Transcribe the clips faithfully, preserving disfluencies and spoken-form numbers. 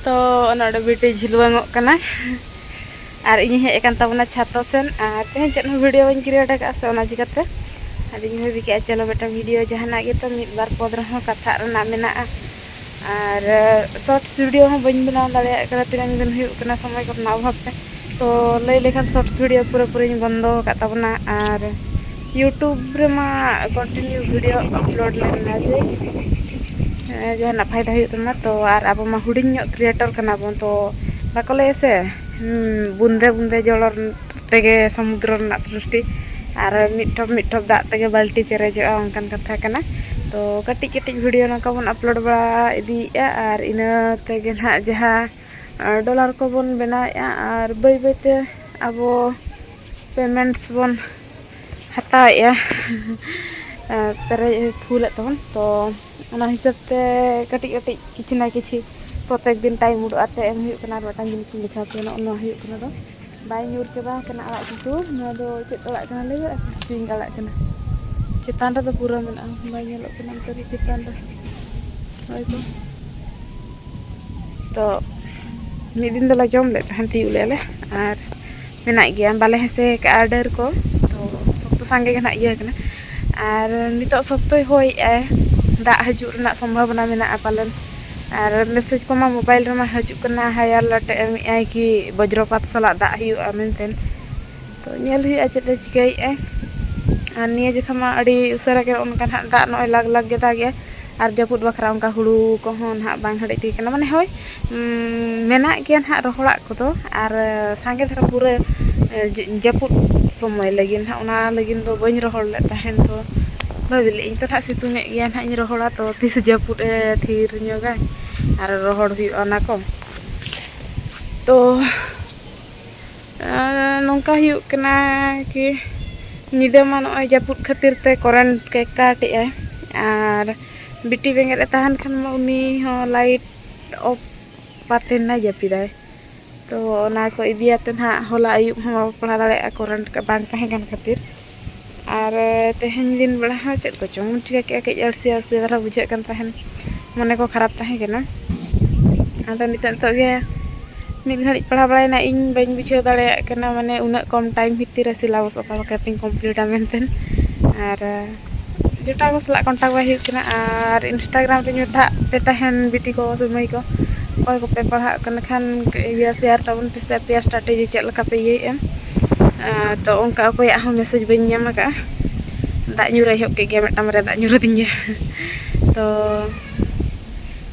ᱛᱚ ᱱᱚᱰᱮ ᱵᱤᱴᱤ ᱡᱷᱤᱞᱣᱟᱹᱝᱚᱜ ᱠᱟᱱᱟ ᱟᱨ ᱤᱧ ᱦᱮᱡ ᱟᱠᱟᱱ ᱛᱟᱵᱚᱱᱟ ᱪᱷᱟᱛᱚ ᱥᱮᱱ, ᱟᱨ ᱛᱮᱦᱮᱧ ᱪᱮᱫ ᱦᱚᱸ ᱵᱷᱤᱰᱤᱭᱳ ᱵᱟᱹᱧ ᱠᱨᱤᱭᱮᱴ ᱟᱠᱟᱫᱼᱟ ᱥᱮ, ᱚᱱᱟ ᱪᱤᱠᱟᱹᱛᱮ ᱟᱫᱚᱧ ᱵᱷᱟᱵᱤ ᱠᱮᱫᱼᱟ ᱪᱚᱞᱚ ᱢᱤᱫᱴᱟᱝ ᱵᱷᱤᱰᱤᱭᱳ ᱡᱟᱦᱟᱱᱟᱜ ᱜᱮᱛᱚ ᱢᱤᱫ ᱵᱟᱨ ᱯᱚᱫ ᱨᱮᱦᱚᱸ ᱠᱟᱛᱷᱟᱜ ᱨᱮᱱᱟᱜ ᱢᱮᱱᱟᱜᱼᱟ᱾ ᱟᱨ ᱥᱚᱨᱴᱥ ᱵᱷᱤᱰᱤᱭᱳ ᱦᱚᱸ ᱵᱟᱹᱧ ᱵᱮᱱᱟᱣ ᱫᱟᱲᱮᱭᱟᱜ ᱠᱟᱱᱟ ᱛᱤᱱᱟᱹᱝ ᱫᱤᱱ ᱦᱩᱭᱩᱜ ᱠᱟᱱᱟ ᱥᱚᱢᱚᱭ ᱠᱚᱨᱮᱱᱟᱜ ᱚᱵᱷᱟᱵ ᱛᱮ᱾ ᱛᱚ ᱞᱟᱹᱭ ᱞᱮᱠᱷᱟᱱ ᱥᱚᱨᱴᱥ ᱵᱷᱤᱰᱤᱭᱳ ᱯᱩᱨᱟᱹᱯᱩᱨᱤᱧ ᱵᱚᱱᱫᱚ ᱟᱠᱟᱫ ᱛᱟᱵᱚᱱᱟ, ᱟᱨ ᱭᱩᱴᱩᱵᱽ ᱨᱮᱢᱟ ᱠᱚᱱᱴᱤᱱᱤᱭᱩ ᱵᱷᱤᱰᱤᱭᱳ ᱟᱯᱞᱳᱰ ᱞᱮᱱᱟ ᱡᱮ ᱡᱟᱦᱟᱱᱟᱜ ᱯᱷᱟᱭᱫᱟ ᱦᱩᱭᱩᱜ ᱛᱟᱢᱟ᱾ ᱛᱚ ᱟᱨ ᱟᱵᱚ ᱢᱟ ᱦᱩᱰᱤᱧ ᱧᱚᱜ ᱠᱨᱤᱭᱮᱴᱚᱨ ᱠᱟᱱᱟ ᱵᱚᱱ, ᱛᱚ ᱵᱟᱠᱚ ᱞᱟᱹᱭᱟ ᱥᱮ, ᱵᱩᱸᱫᱮ ᱵᱩᱸᱫᱮ ᱡᱚᱞ ᱛᱮᱜᱮ ᱥᱚᱢᱩᱫᱨᱚ ᱨᱮᱱᱟᱜ ᱥᱨᱤᱥᱴᱤ, ᱟᱨ ᱢᱤᱫ ᱴᱷᱚᱯ ᱢᱤᱫ ᱴᱷᱚᱯ ᱫᱟᱜ ᱛᱮᱜᱮ ᱵᱟᱹᱞᱴᱤ ᱯᱮᱨᱮᱡᱚᱜᱼᱟ, ᱚᱱᱠᱟᱱ ᱠᱟᱛᱷᱟ ᱠᱟᱱᱟ᱾ ᱛᱚ ᱠᱟᱹᱴᱤᱡ ᱠᱟᱹᱴᱤᱡ ᱵᱷᱤᱰᱤᱭᱳ ᱱᱚᱝᱠᱟ ᱵᱚᱱ ᱟᱯᱞᱳᱰ ᱵᱟᱲᱟ ᱤᱫᱤᱭᱮᱫᱼᱟ, ᱟᱨ ᱤᱱᱟᱹ ᱛᱮᱜᱮ ᱱᱟᱦᱟᱜ ᱡᱟᱦᱟᱸ ᱰᱚᱞᱟᱨ ᱠᱚᱵᱚᱱ ᱵᱮᱱᱟᱣᱮᱫᱼᱟ, ᱟᱨ ᱵᱟᱹᱭ ᱵᱟᱹᱭᱛᱮ ᱟᱵᱚ ᱯᱮᱢᱮᱱᱴᱥ ᱵᱚᱱ ᱦᱟᱛᱟᱣᱮᱫᱼᱟ᱾ ᱯᱮᱨᱮᱡ ᱯᱷᱩᱞᱮᱫ ᱛᱟᱵᱚᱱ᱾ ᱛᱚ ᱚᱱᱟ ᱦᱤᱥᱟᱹᱵ ᱛᱮ ᱠᱟᱹᱴᱤᱡ ᱠᱟᱹᱴᱤᱡ ᱠᱤᱪᱷᱩ ᱱᱟ ᱠᱤᱪᱷᱩ ᱯᱨᱚᱛᱮᱠ ᱫᱤᱱ ᱴᱟᱭᱤᱢ ᱩᱰᱩᱠ ᱠᱟᱛᱮ ᱮᱢ ᱦᱩᱭᱩᱜ ᱠᱟᱱᱟ᱾ ᱟᱨ ᱢᱤᱫᱴᱟᱝ ᱡᱤᱱᱤᱥ ᱤᱧ ᱫᱮᱠᱷᱟᱣ ᱯᱮᱭᱟ, ᱱᱚᱜᱼᱚ ᱱᱚᱣᱟ ᱦᱩᱭᱩᱜ ᱠᱟᱱᱟ ᱫᱚ ᱵᱟᱭ ᱧᱩᱨ ᱪᱟᱵᱟ ᱟᱠᱟᱱᱟ ᱟᱲᱟᱜ ᱠᱚ᱾ ᱱᱚᱣᱟ ᱫᱚ ᱪᱮᱫ ᱟᱲᱟᱜ ᱠᱟᱱᱟ ᱞᱟᱹᱭ ᱫᱟᱲᱮᱭᱟᱜᱼᱟ ᱯᱮ? ᱥᱤᱧ ᱟᱲᱟᱜ ᱠᱟᱱᱟ᱾ ᱪᱮᱛᱟᱱ ᱨᱮᱫᱚ ᱯᱩᱨᱟᱹ ᱢᱮᱱᱟᱜᱼᱟ, ᱵᱟᱭ ᱧᱮᱞᱚᱜ ᱠᱟᱱᱟ ᱚᱱᱛᱮ ᱨᱮ ᱪᱮᱛᱟᱱ ᱨᱮ᱾ ᱦᱳᱭ ᱛᱚ᱾ ᱛᱚ ᱢᱤᱫ ᱫᱤᱱ ᱫᱚᱞᱮ ᱡᱚᱢ ᱞᱮᱫ ᱛᱟᱦᱮᱱ, ᱛᱤᱭᱳᱜ ᱞᱮᱫᱼᱟ ᱞᱮ, ᱟᱨ ᱢᱮᱱᱟᱜ ᱜᱮᱭᱟ, ᱵᱟᱞᱮ ᱦᱮᱸᱥᱮ ᱠᱟᱜᱼᱟ ᱰᱟᱹᱨ ᱠᱚ᱾ ᱛᱚ ᱥᱚᱠᱛᱚ ᱥᱟᱸᱜᱮ ᱜᱮ ᱱᱟᱦᱟᱜ ᱤᱭᱟᱹ ᱠᱟᱱᱟ᱾ ᱟᱨ ᱱᱤᱛᱚᱜ ᱥᱚᱠᱛᱚᱭ ᱦᱚᱭᱮᱜᱼᱟᱭ, ᱫᱟᱜ ᱦᱤᱡᱩᱜ ᱨᱮᱱᱟᱜ ᱥᱚᱢᱵᱷᱟᱵᱚᱱᱟ ᱢᱮᱱᱟᱜᱼᱟ ᱯᱟᱞᱮᱱ᱾ ᱟᱨ ᱢᱮᱥᱮᱡᱽ ᱠᱚᱢᱟ ᱢᱳᱵᱟᱭᱤᱞ ᱨᱮᱢᱟ ᱦᱤᱡᱩᱜ ᱠᱟᱱᱟ, high alert ᱮ ᱮᱢᱮᱜᱼᱟᱭ ᱠᱤ ᱵᱚᱡᱽᱨᱚᱯᱟᱛ ᱥᱟᱞᱟᱜ ᱫᱟᱜ ᱦᱩᱭᱩᱜᱼᱟ ᱢᱮᱱᱛᱮ᱾ ᱛᱚ ᱧᱮᱞ ᱦᱩᱭᱩᱜᱼᱟ ᱪᱮᱫ ᱮ ᱪᱤᱠᱟᱹᱭᱮᱜᱼᱟᱭ᱾ ᱟᱨ ᱱᱤᱭᱟᱹ ᱡᱚᱠᱷᱟ ᱢᱟ ᱟᱹᱰᱤ ᱩᱥᱟᱹᱨᱟ ᱜᱮ ᱚᱱᱠᱟ ᱱᱟᱦᱟᱜ ᱫᱟᱜ ᱱᱚᱜᱼᱚᱭ ᱞᱟᱜᱽ ᱞᱟᱜᱽ ᱜᱮ ᱫᱟᱜᱮᱜᱼᱟᱭ᱾ ᱟᱨ ᱡᱟᱹᱯᱩᱫ ᱵᱟᱠᱷᱨᱟ ᱚᱱᱠᱟ ᱦᱩᱲᱩ ᱠᱚᱦᱚᱸ ᱱᱟᱦᱟᱜ ᱵᱟᱝ ᱦᱮᱰᱮᱡ ᱴᱷᱤᱠ ᱠᱟᱱᱟ, ᱢᱟᱱᱮ ᱦᱳᱭ, ᱩᱸ, ᱢᱮᱱᱟᱜ ᱜᱮᱭᱟ ᱱᱟᱦᱟᱜ ᱨᱚᱦᱚᱲᱟᱜ ᱠᱚᱫᱚ᱾ ᱟᱨ ᱥᱟᱸᱜᱮ ᱫᱷᱟᱨᱟ ᱯᱩᱨᱟᱹ, ᱮ, ᱡᱟᱹ-, ᱡᱟᱹᱯᱩᱫ ᱥᱚᱢᱚᱭ ᱞᱟᱹᱜᱤᱫ ᱱᱟᱦᱟᱜ, ᱚᱱᱟ ᱞᱟᱹᱜᱤᱫ ᱫᱚ ᱵᱟᱹᱧ ᱨᱚᱦᱚᱲ ᱞᱮᱫ ᱛᱟᱦᱮᱱ᱾ ᱛᱚ ᱵᱷᱟᱵᱤ ᱞᱮᱫ ᱤᱧ ᱛᱚ ᱱᱟᱦᱟᱜ ᱥᱤᱛᱩᱝ ᱮᱫ ᱜᱮᱭᱟ ᱱᱟᱦᱟᱜ, ᱤᱧ ᱨᱚᱦᱚᱲᱟ, ᱛᱚ ᱛᱤᱥ ᱡᱟᱹᱯᱩᱫ ᱮ ᱛᱷᱤᱨ ᱧᱚᱜᱟ ᱟᱨ ᱨᱚᱦᱚᱲ ᱦᱩᱭᱩᱜᱼᱟ ᱚᱱᱟ ᱠᱚ᱾ ᱛᱚ ᱟᱨ ᱱᱚᱝᱠᱟ ᱦᱩᱭᱩᱜ ᱠᱟᱱᱟ ᱠᱤ ᱧᱤᱫᱟᱹ ᱢᱟ ᱱᱚᱜᱼᱚᱭ ᱡᱟᱹᱯᱩᱫ ᱠᱷᱟᱹᱛᱤᱨ ᱛᱮ ᱠᱚᱨᱮᱱᱴ ᱠᱮ ᱠᱟᱴ ᱮᱜᱼᱟᱭ, ᱟᱨ ᱵᱤᱴᱤ ᱵᱮᱸᱜᱮᱫ ᱮ ᱛᱟᱦᱮᱱ ᱠᱷᱟᱱ ᱢᱟ ᱩᱱᱤ ᱦᱚᱸ ᱞᱟᱭᱤᱴ ᱚᱯᱷ ᱠᱟᱛᱮ ᱱᱟᱭ ᱡᱟᱹᱯᱤᱫᱟᱭ᱾ ᱛᱚ ᱚᱱᱟ ᱠᱚ ᱤᱫᱤᱭᱟᱛᱮ ᱱᱟᱦᱟᱜ ᱦᱚᱞᱟ ᱟᱹᱭᱩᱵ ᱦᱚᱸ ᱵᱟᱵᱚ ᱯᱟᱲᱦᱟᱣ ᱫᱟᱲᱮᱭᱟᱜᱼᱟ, ᱠᱚᱨᱮᱱᱴ ᱵᱟᱝ ᱛᱟᱦᱮᱸ ᱠᱟᱱ ᱠᱷᱟᱹᱛᱤᱨ᱾ ᱟᱨ ᱛᱮᱦᱮᱧ ᱫᱤᱱ ᱵᱮᱲᱟ ᱦᱚᱸ ᱪᱮᱫ ᱠᱚᱪᱚᱝ ᱪᱤᱠᱟᱹ ᱠᱮᱜᱼᱟ, ᱠᱟᱹᱡ ᱟᱹᱲᱥᱤ ᱟᱹᱲᱥᱤ ᱫᱷᱟᱨᱟ ᱵᱩᱡᱷᱟᱹᱜ ᱠᱟᱱ ᱛᱟᱦᱮᱱ, ᱢᱚᱱᱮ ᱠᱚ ᱠᱷᱟᱨᱟᱯ ᱛᱟᱦᱮᱸ ᱠᱟᱱᱟ᱾ ᱟᱫᱚ ᱱᱤᱛᱚᱜ ᱱᱤᱛᱚᱜ ᱜᱮ ᱢᱤᱫ ᱜᱷᱟᱹᱲᱤᱡ ᱯᱟᱲᱦᱟᱣ ᱵᱟᱲᱟᱭᱮᱱᱟ᱾ ᱤᱧ ᱵᱟᱹᱧ ᱵᱩᱡᱷᱟᱹᱣ ᱫᱟᱲᱮᱭᱟᱜ ᱠᱟᱱᱟ, ᱢᱟᱱᱮ ᱩᱱᱟᱹᱜ ᱠᱚᱢ ᱴᱟᱭᱤᱢ ᱵᱷᱤᱛᱤᱨ ᱨᱮ ᱥᱤᱞᱟᱵᱚᱥ ᱚᱠᱟ ᱞᱮᱠᱟᱛᱤᱧ ᱠᱚᱢᱯᱞᱤᱴᱟ ᱢᱮᱱᱛᱮ᱾ ᱟᱨ ᱡᱚᱴᱟᱣ ᱠᱚ ᱥᱟᱞᱟᱜ ᱠᱚᱱᱴᱟᱠᱴ ᱵᱟᱭ ᱦᱩᱭᱩᱜ ᱠᱟᱱᱟ᱾ ᱟᱨ ᱤᱱᱥᱴᱟᱜᱨᱟᱢ ᱨᱮ ᱢᱮᱛᱟᱜ ᱯᱮ ᱛᱟᱦᱮᱱ ᱵᱤᱴᱤ ᱠᱚ, ᱥᱚᱢᱚᱭ ᱠᱚ, ᱚᱠᱚᱭ ᱠᱚᱯᱮ ᱯᱟᱲᱦᱟᱜ ᱠᱟᱱᱟ ᱠᱷᱟᱱ ᱤᱭᱟᱹ ᱥᱮᱭᱟᱨ ᱛᱟᱵᱚᱱ ᱯᱮᱥᱮ ᱟᱯᱮᱭᱟᱜ ᱥᱴᱨᱟᱴᱮᱡᱤ ᱪᱮᱫ ᱞᱮᱠᱟ ᱯᱮ ᱤᱭᱟᱹᱭᱮᱫᱼᱟ᱾ ᱟᱨ ᱛᱚ ᱚᱱᱠᱟ ᱚᱠᱚᱭᱟᱜ ᱦᱚᱸ ᱢᱮᱥᱮᱡᱽ ᱵᱟᱹᱧ ᱧᱟᱢ ᱟᱠᱟᱫᱼᱟ᱾ ᱫᱟᱜ ᱧᱩᱨ ᱮᱦᱚᱵ ᱠᱮᱫ ᱜᱮᱭᱟ, ᱢᱤᱫᱴᱟᱝ ᱵᱟᱨᱭᱟ ᱫᱟᱜ ᱧᱩᱨ ᱟᱹᱫᱤᱧ ᱜᱮᱭᱟ᱾ ᱛᱚ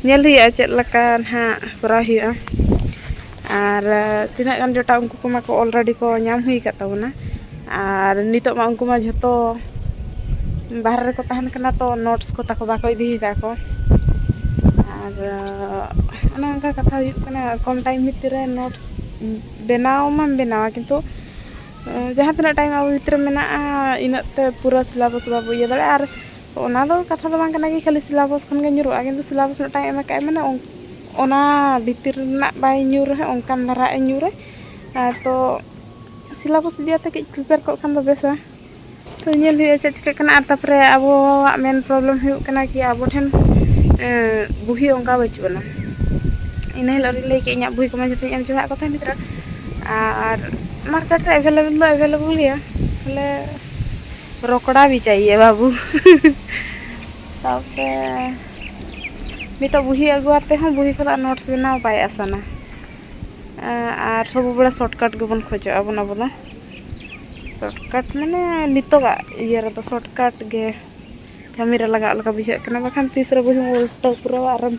ᱧᱮᱞ ᱦᱩᱭᱩᱜᱼᱟ ᱪᱮᱫ ᱞᱮᱠᱟ ᱱᱟᱦᱟᱜ ᱠᱚᱨᱟᱣ ᱦᱩᱭᱩᱜᱼᱟ᱾ ᱟᱨ ᱛᱤᱱᱟᱹᱜ ᱜᱟᱱ ᱡᱚᱴᱟᱣ ᱩᱱᱠᱩ ᱠᱚᱢᱟ ᱠᱚ ᱚᱞᱨᱮᱰᱤ ᱠᱚ ᱧᱟᱢ ᱦᱩᱭ ᱟᱠᱟᱫ ᱛᱟᱵᱚᱱᱟ᱾ ᱟᱨ ᱱᱤᱛᱚᱜ ᱢᱟ ᱩᱱᱠᱩ ᱢᱟ ᱡᱷᱚᱛᱚ ᱵᱟᱦᱨᱮ ᱨᱮᱠᱚ ᱛᱟᱦᱮᱱ ᱠᱟᱱᱟ, ᱛᱚ ᱱᱳᱴᱥ ᱠᱚ ᱛᱟᱠᱚ ᱵᱟᱠᱚ ᱤᱫᱤ ᱟᱠᱟᱫ ᱠᱚ᱾ ᱟᱨ ᱚᱱᱮ ᱚᱱᱠᱟ ᱠᱟᱛᱷᱟ ᱦᱩᱭᱩᱜ ᱠᱟᱱᱟ, ᱠᱚᱢ ᱴᱟᱭᱤᱢ ᱵᱷᱤᱛᱤᱨ ᱨᱮ ᱱᱳᱴᱥ ᱵᱮᱱᱟᱣ ᱢᱟᱢ ᱵᱮᱱᱟᱣᱟ, ᱠᱤᱱᱛᱩ ᱡᱟᱦᱟᱸ ᱛᱤᱱᱟᱹᱜ ᱴᱟᱭᱤᱢ ᱟᱵᱚ ᱵᱷᱤᱛᱨᱤ ᱨᱮ ᱢᱮᱱᱟᱜᱼᱟ, ᱤᱱᱟᱹᱜ ᱛᱮ ᱯᱩᱨᱟᱹ ᱥᱤᱞᱟᱵᱚᱥ ᱵᱟᱵᱚ ᱤᱭᱟᱹ ᱫᱟᱲᱮᱭᱟᱜᱼᱟ᱾ ᱟᱨ ᱚᱱᱟ ᱫᱚ ᱠᱟᱛᱷᱟ ᱫᱚ ᱵᱟᱝ ᱠᱟᱱᱟ ᱠᱤ ᱠᱷᱟᱹᱞᱤ ᱥᱤᱞᱟᱵᱚᱥ ᱠᱷᱚᱱ ᱜᱮ ᱧᱩᱨᱩᱜᱼᱟ, ᱠᱤᱱᱛᱩ ᱥᱤᱞᱟᱵᱚᱥ ᱢᱤᱫᱴᱟᱝ ᱮᱢ ᱟᱠᱟᱫᱼᱟᱭ, ᱢᱟᱱᱮ ᱚᱱ- ᱚᱱᱟ ᱵᱷᱤᱛᱤᱨ ᱨᱮᱱᱟᱜ ᱵᱟᱭ ᱧᱩᱨ ᱨᱮᱦᱚᱸ ᱚᱱᱠᱟᱱ ᱫᱷᱟᱨᱟ ᱮ ᱧᱩᱨᱟ᱾ ᱟᱨ ᱛᱚ ᱥᱤᱞᱟᱵᱚᱥ ᱤᱫᱤ ᱠᱟᱛᱮ ᱠᱟᱹᱡ ᱯᱨᱤᱯᱮᱭᱟᱨ ᱠᱚᱜ ᱠᱷᱟᱱ ᱫᱚ ᱵᱮᱥᱟ᱾ ᱛᱚ ᱧᱮᱞ ᱦᱩᱭᱩᱜᱼᱟ ᱪᱮᱫ ᱪᱤᱠᱟᱹᱜ ᱠᱟᱱᱟ᱾ ᱟᱨ ᱛᱟᱨᱯᱚᱨᱮ ᱟᱵᱚᱣᱟᱜ ᱢᱮᱱ ᱯᱨᱚᱵᱞᱮᱢ ᱦᱩᱭᱩᱜ ᱠᱟᱱᱟ ᱠᱤ ᱟᱵᱚ ᱴᱷᱮᱱ ᱮ, ᱵᱩᱦᱤ ᱚᱱᱠᱟ ᱵᱟᱹᱪᱩᱜ ᱟᱱᱟ᱾ ᱤᱱᱟᱹ ᱦᱤᱞᱳᱜ ᱨᱤᱧ ᱞᱟᱹᱭ ᱠᱮᱫ ᱤᱧᱟᱹᱜ ᱵᱩᱦᱤ ᱠᱚᱢᱟ ᱡᱷᱚᱛᱚᱧ ᱮᱢ ᱪᱟᱵᱟᱜ ᱠᱚ ᱛᱟᱦᱮᱸᱫ ᱜᱤᱫᱽᱨᱟᱹ᱾ ᱟᱨ ᱢᱟᱨᱠᱮᱴ ᱨᱮ ᱮᱵᱮᱞᱮᱵᱮᱞ ᱫᱚ ᱮᱵᱮᱞᱮᱵᱮᱞ ᱜᱮᱭᱟ, ᱵᱚᱞᱮ ᱨᱚᱠᱲᱟ ᱵᱤᱪᱟᱭᱤᱭᱮ ᱵᱟᱹᱵᱩ᱾ ᱛᱟᱯᱚᱨᱮ ᱱᱤᱛᱚᱜ ᱵᱩᱦᱤ ᱟᱹᱜᱩ ᱟᱛᱮ ᱦᱚᱸ ᱵᱩᱦᱤ ᱠᱷᱚᱱᱟᱜ ᱱᱳᱴᱥ ᱵᱮᱱᱟᱣ ᱵᱟᱭ ᱟᱥᱟᱱᱟ᱾ ᱟᱨ ᱥᱚᱵ ᱵᱮᱲᱟ ᱥᱚᱨᱴᱠᱟᱴ ᱜᱮᱵᱚᱱ ᱠᱷᱚᱡᱚᱜᱼᱟ ᱵᱚᱱ ᱟᱵᱚ ᱫᱚ᱾ ᱥᱚᱨᱴᱠᱟᱴ ᱢᱟᱱᱮ ᱱᱤᱛᱚᱜᱟᱜ ᱤᱭᱟᱹ ᱨᱮᱫᱚ ᱥᱚᱨᱴᱠᱟᱴ ᱜᱮ ᱠᱟᱹᱢᱤ ᱨᱮ ᱞᱟᱜᱟᱜ ᱞᱮᱠᱟ ᱵᱩᱡᱷᱟᱹᱜ ᱠᱟᱱᱟ, ᱵᱟᱠᱷᱟᱱ ᱛᱤᱥ ᱨᱮ ᱵᱩᱦᱤᱢ ᱩᱞᱴᱟᱹᱣ ᱯᱩᱨᱟᱹᱣᱟ ᱟᱨᱮᱢ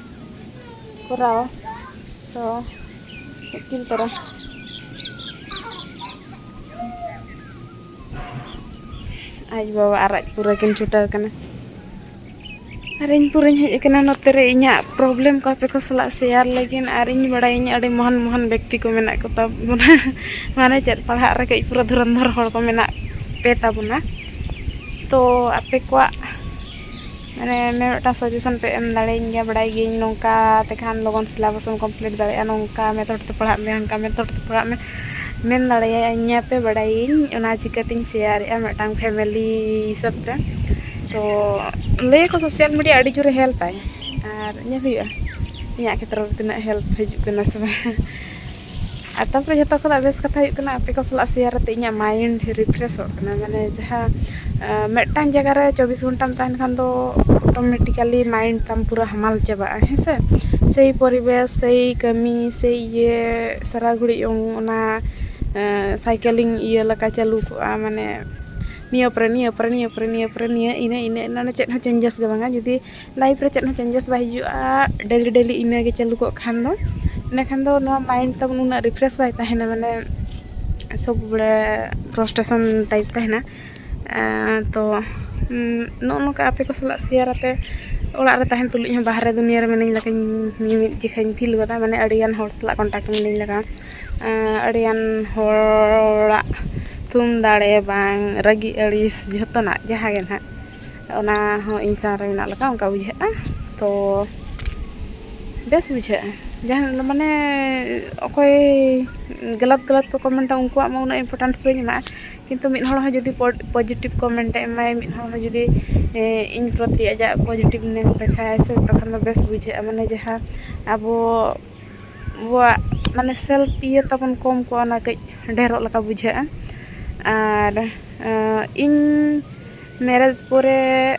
ᱠᱚᱨᱟᱣᱟ᱾ ᱛᱚ ᱩᱠᱤᱞ ᱛᱚᱨᱟ ᱟᱡ ᱵᱟᱵᱟ ᱟᱨ ᱟᱡ ᱯᱩᱨᱟᱹ ᱠᱤᱱ ᱪᱷᱩᱴᱟᱹᱣ ᱠᱟᱱᱟ᱾ ᱟᱨ ᱤᱧ ᱯᱩᱨᱟᱹᱧ ᱦᱮᱡ ᱟᱠᱟᱱᱟ ᱱᱚᱛᱮ ᱨᱮ ᱤᱧᱟᱹᱜ ᱯᱨᱚᱵᱞᱮᱢ ᱠᱚ ᱟᱯᱮ ᱠᱚ ᱥᱟᱞᱟᱜ ᱥᱮᱭᱟᱨ ᱞᱟᱹᱜᱤᱫ᱾ ᱟᱨ ᱤᱧ ᱵᱟᱲᱟᱭᱟᱹᱧ ᱟᱹᱰᱤ ᱢᱚᱦᱟᱱ ᱢᱚᱦᱟᱱ ᱵᱮᱠᱛᱤ ᱠᱚ ᱢᱮᱱᱟᱜ ᱠᱚ ᱛᱟᱵᱚᱱᱟ, ᱢᱟᱱᱮ ᱪᱮᱫ ᱯᱟᱲᱦᱟᱜ ᱨᱮ ᱠᱟᱹᱡ ᱯᱩᱨᱟᱹ ᱫᱷᱩᱨᱟᱹᱱᱫᱷᱚᱨ ᱦᱚᱲ ᱠᱚ ᱢᱮᱱᱟᱜ ᱯᱮ ᱛᱟᱵᱚᱱᱟ᱾ ᱛᱚ ᱟᱯᱮ ᱠᱚᱣᱟᱜ ᱢᱟᱱᱮ ᱢᱤᱫᱴᱟᱝ ᱥᱟᱡᱮᱥᱚᱱ ᱯᱮ ᱮᱢ ᱫᱟᱲᱮᱭᱟᱹᱧ ᱜᱮᱭᱟ, ᱵᱟᱲᱟᱭ ᱜᱤᱭᱟᱹᱧ ᱱᱚᱝᱠᱟ ᱛᱮᱠᱷᱟᱱ ᱞᱚᱜᱚᱱ ᱥᱤᱞᱟᱵᱚᱥ ᱮᱢ ᱠᱚᱢᱯᱞᱤᱴ ᱫᱟᱲᱮᱭᱟᱜᱼᱟ, ᱱᱚᱝᱠᱟ ᱢᱮᱛᱷᱚᱰ ᱛᱮ ᱯᱟᱲᱦᱟᱜ ᱢᱮ, ᱦᱟᱱᱠᱟ ᱢᱮᱛᱷᱚᱰ ᱛᱮ ᱯᱟᱲᱦᱟᱜ ᱢᱮ, ᱢᱮᱱ ᱫᱟᱲᱮᱭᱟᱹᱧᱟ ᱯᱮ, ᱵᱟᱲᱟᱭᱟᱹᱧ᱾ ᱚᱱᱟ ᱪᱤᱠᱟᱹᱛᱤᱧ ᱥᱮᱭᱟᱨᱮᱜᱼᱟ ᱢᱤᱫᱴᱟᱝ ᱯᱷᱮᱢᱮᱞᱤ ᱦᱤᱥᱟᱹᱵ ᱛᱮ᱾ ᱛᱚ ᱞᱟᱹᱭᱟᱠᱚ ᱥᱳᱥᱟᱞ ᱢᱤᱰᱤᱭᱟ ᱟᱹᱰᱤ ᱡᱳᱨᱮ ᱦᱮᱞᱯ ᱟᱭ, ᱟᱨ ᱧᱮᱞ ᱦᱩᱭᱩᱜᱼᱟ᱾ ᱤᱧᱟᱹᱜ ᱠᱷᱮᱛᱨᱚ ᱨᱮ ᱛᱤᱱᱟᱹᱜ ᱦᱮᱞᱯ ᱦᱤᱡᱩᱜ ᱠᱟᱱᱟ ᱥᱮ ᱵᱟᱝ᱾ ᱟᱨ ᱛᱟᱨᱯᱚᱨᱮ ᱡᱷᱚᱛᱚ ᱠᱷᱚᱱᱟᱜ ᱵᱮᱥ ᱠᱟᱛᱷᱟ ᱦᱩᱭᱩᱜ ᱠᱟᱱᱟ, ᱟᱯᱮ ᱠᱚ ᱥᱟᱞᱟᱜ ᱥᱮᱭᱟᱨ ᱠᱟᱛᱮ ᱤᱧᱟᱹᱜ ᱢᱟᱭᱤᱱᱰ ᱨᱤᱯᱷᱨᱮᱥᱚᱜ ᱠᱟᱱᱟ᱾ ᱢᱟᱱᱮ ᱡᱟᱦᱟᱸ ᱢᱤᱫᱴᱟᱝ ᱡᱟᱭᱜᱟ ᱨᱮ ᱪᱚᱵᱵᱤᱥ ᱜᱷᱚᱱᱴᱟᱢ ᱛᱟᱦᱮᱱ ᱠᱷᱟᱱ ᱫᱚ ᱚᱴᱳᱢᱮᱴᱤᱠᱟᱞᱤ ᱢᱟᱭᱤᱱᱰ ᱛᱟᱢ ᱯᱩᱨᱟᱹ ᱦᱟᱢᱟᱞ ᱪᱟᱵᱟᱜᱼᱟ, ᱦᱮᱸ ᱥᱮ? ᱥᱮᱭ ᱯᱚᱨᱤᱵᱮᱥ, ᱥᱮᱭ ᱠᱟᱹᱢᱤ, ᱥᱮᱭ ᱤᱭᱟᱹ, ᱥᱟᱨᱟ ᱜᱷᱩᱲᱤᱡ ᱚᱱᱟ ᱥᱟᱭᱠᱮᱞᱤᱝ ᱤᱭᱟᱹ ᱞᱮᱠᱟ ᱪᱟᱹᱞᱩ ᱠᱚᱜᱼᱟ, ᱢᱟᱱᱮ ᱱᱤᱭᱟᱹ ᱯᱚᱨᱮ ᱱᱤᱭᱟᱹ ᱯᱚᱨᱮ ᱱᱤᱭᱟᱹ ᱯᱚᱨᱮ ᱱᱤᱭᱟᱹ ᱯᱚᱨᱮ ᱱᱤᱭᱟᱹ ᱤᱱᱟᱹ ᱤᱱᱟᱹ ᱤᱱᱟᱹ ᱪᱮᱫ ᱦᱚᱸ ᱪᱮᱧᱡᱮᱥ ᱜᱮ ᱵᱟᱝᱟ᱾ ᱡᱩᱫᱤ ᱞᱟᱭᱤᱯᱷ ᱨᱮ ᱪᱮᱫ ᱦᱚᱸ ᱪᱮᱧᱡᱮᱥ ᱵᱟᱭ ᱦᱤᱡᱩᱜᱼᱟ, ᱰᱮᱞᱤ ᱰᱮᱞᱤ ᱤᱱᱟᱹ ᱜᱮ ᱪᱟᱹᱞᱩ ᱠᱚᱜ ᱠᱷᱟᱱ ᱫᱚ, ᱤᱱᱟᱹᱠᱷᱟᱱ ᱫᱚ ᱱᱚᱣᱟ ᱢᱟᱭᱤᱱᱰ ᱛᱟᱵᱚᱱ ᱩᱱᱟᱹᱜ ᱨᱤᱯᱷᱨᱮᱥ ᱵᱟᱭ ᱛᱟᱦᱮᱱᱟ, ᱢᱟᱱᱮ ᱥᱚᱵ ᱵᱮᱲᱟ ᱯᱷᱨᱟᱥᱴᱨᱮᱥᱚᱱ ᱴᱟᱭᱤᱯ ᱛᱟᱦᱮᱱᱟ᱾ ᱛᱚ ᱱᱚᱜᱼᱚ ᱱᱚᱝᱠᱟ ᱟᱯᱮ ᱠᱚ ᱥᱟᱞᱟᱜ ᱥᱮᱭᱟᱨ ᱟᱛᱮ, ᱚᱲᱟᱜ ᱨᱮ ᱛᱟᱦᱮᱱ ᱛᱩᱞᱩᱡ ᱦᱚᱸ ᱵᱟᱦᱨᱮ ᱫᱩᱱᱤᱭᱟᱹ ᱨᱮ ᱢᱤᱱᱟᱹᱧ ᱞᱮᱠᱟᱧ ᱢᱤᱢᱤᱫ ᱡᱚᱠᱷᱟᱧ ᱯᱷᱤᱞ ᱜᱚᱫᱟ, ᱢᱟᱱᱮ ᱟᱹᱰᱤᱜᱟᱱ ᱦᱚᱲ ᱥᱟᱞᱟᱜ ᱠᱚᱱᱴᱟᱠᱴ ᱢᱤᱱᱟᱹᱧ ᱞᱮᱠᱟ᱾ ᱟᱹᱰᱤᱜᱟᱱ ᱦᱚᱲᱟᱜ ᱛᱷᱩᱢ ᱫᱟᱲᱮ ᱵᱟᱝ ᱨᱟᱹᱜᱤ ᱟᱹᱲᱤᱥ ᱡᱷᱚᱛᱚᱱᱟᱜ ᱡᱟᱦᱟᱸ ᱜᱮ ᱱᱟᱦᱟᱜ, ᱚᱱᱟ ᱦᱚᱸ ᱤᱧ ᱥᱟᱶ ᱨᱮ ᱢᱮᱱᱟᱜ ᱞᱮᱠᱟ ᱚᱱᱠᱟ ᱵᱩᱡᱷᱟᱹᱜᱼᱟ᱾ ᱛᱚ ᱵᱮᱥ ᱵᱩᱡᱷᱟᱹᱜᱼᱟ᱾ ᱡᱟᱦᱟᱸ ᱢᱟᱱᱮ ᱚᱠᱚᱭ ᱜᱟᱞᱟᱛ ᱜᱟᱞᱟᱛ ᱠᱚ ᱠᱚᱢᱮᱱᱴᱟ, ᱩᱱᱠᱩᱣᱟᱜ ᱢᱟ ᱩᱱᱟᱹᱜ ᱤᱢᱯᱚᱨᱴᱮᱱᱥ ᱵᱟᱹᱧ ᱮᱢᱟᱜᱼᱟ, ᱠᱤᱱᱛᱩ ᱢᱤᱫ ᱦᱚᱲ ᱦᱚᱸ ᱡᱩᱫᱤ ᱯᱚᱡᱤᱴᱤᱵᱷ ᱠᱚᱢᱮᱱᱴ ᱮ ᱮᱢᱟᱭ, ᱢᱤᱫ ᱦᱚᱲ ᱦᱚᱸ ᱡᱩᱫᱤ ᱤᱧ ᱯᱨᱚᱛᱤ ᱟᱡᱟᱜ ᱯᱚᱡᱤᱴᱤᱵᱷᱱᱮᱥ ᱫᱮᱠᱷᱟᱭᱟᱭ ᱥᱮ, ᱛᱚᱠᱷᱚᱱ ᱫᱚ ᱵᱮᱥ ᱵᱩᱡᱷᱟᱹᱜᱼᱟ᱾ ᱢᱟᱱᱮ ᱡᱟᱦᱟᱸ ᱟᱵᱚ ᱟᱵᱚᱣᱟᱜ ᱢᱟᱱᱮ ᱥᱮᱞᱯ ᱤᱭᱟᱹ ᱛᱟᱵᱚᱱ ᱠᱚᱢ ᱠᱚᱜᱼᱟ, ᱚᱱᱟ ᱠᱟᱹᱡ ᱰᱷᱮᱨᱚᱜ ᱞᱮᱠᱟ ᱵᱩᱡᱷᱟᱹᱜᱼᱟ᱾ ᱟᱨ ᱤᱧ ᱢᱮᱨᱮᱡᱽ ᱯᱚᱨᱮ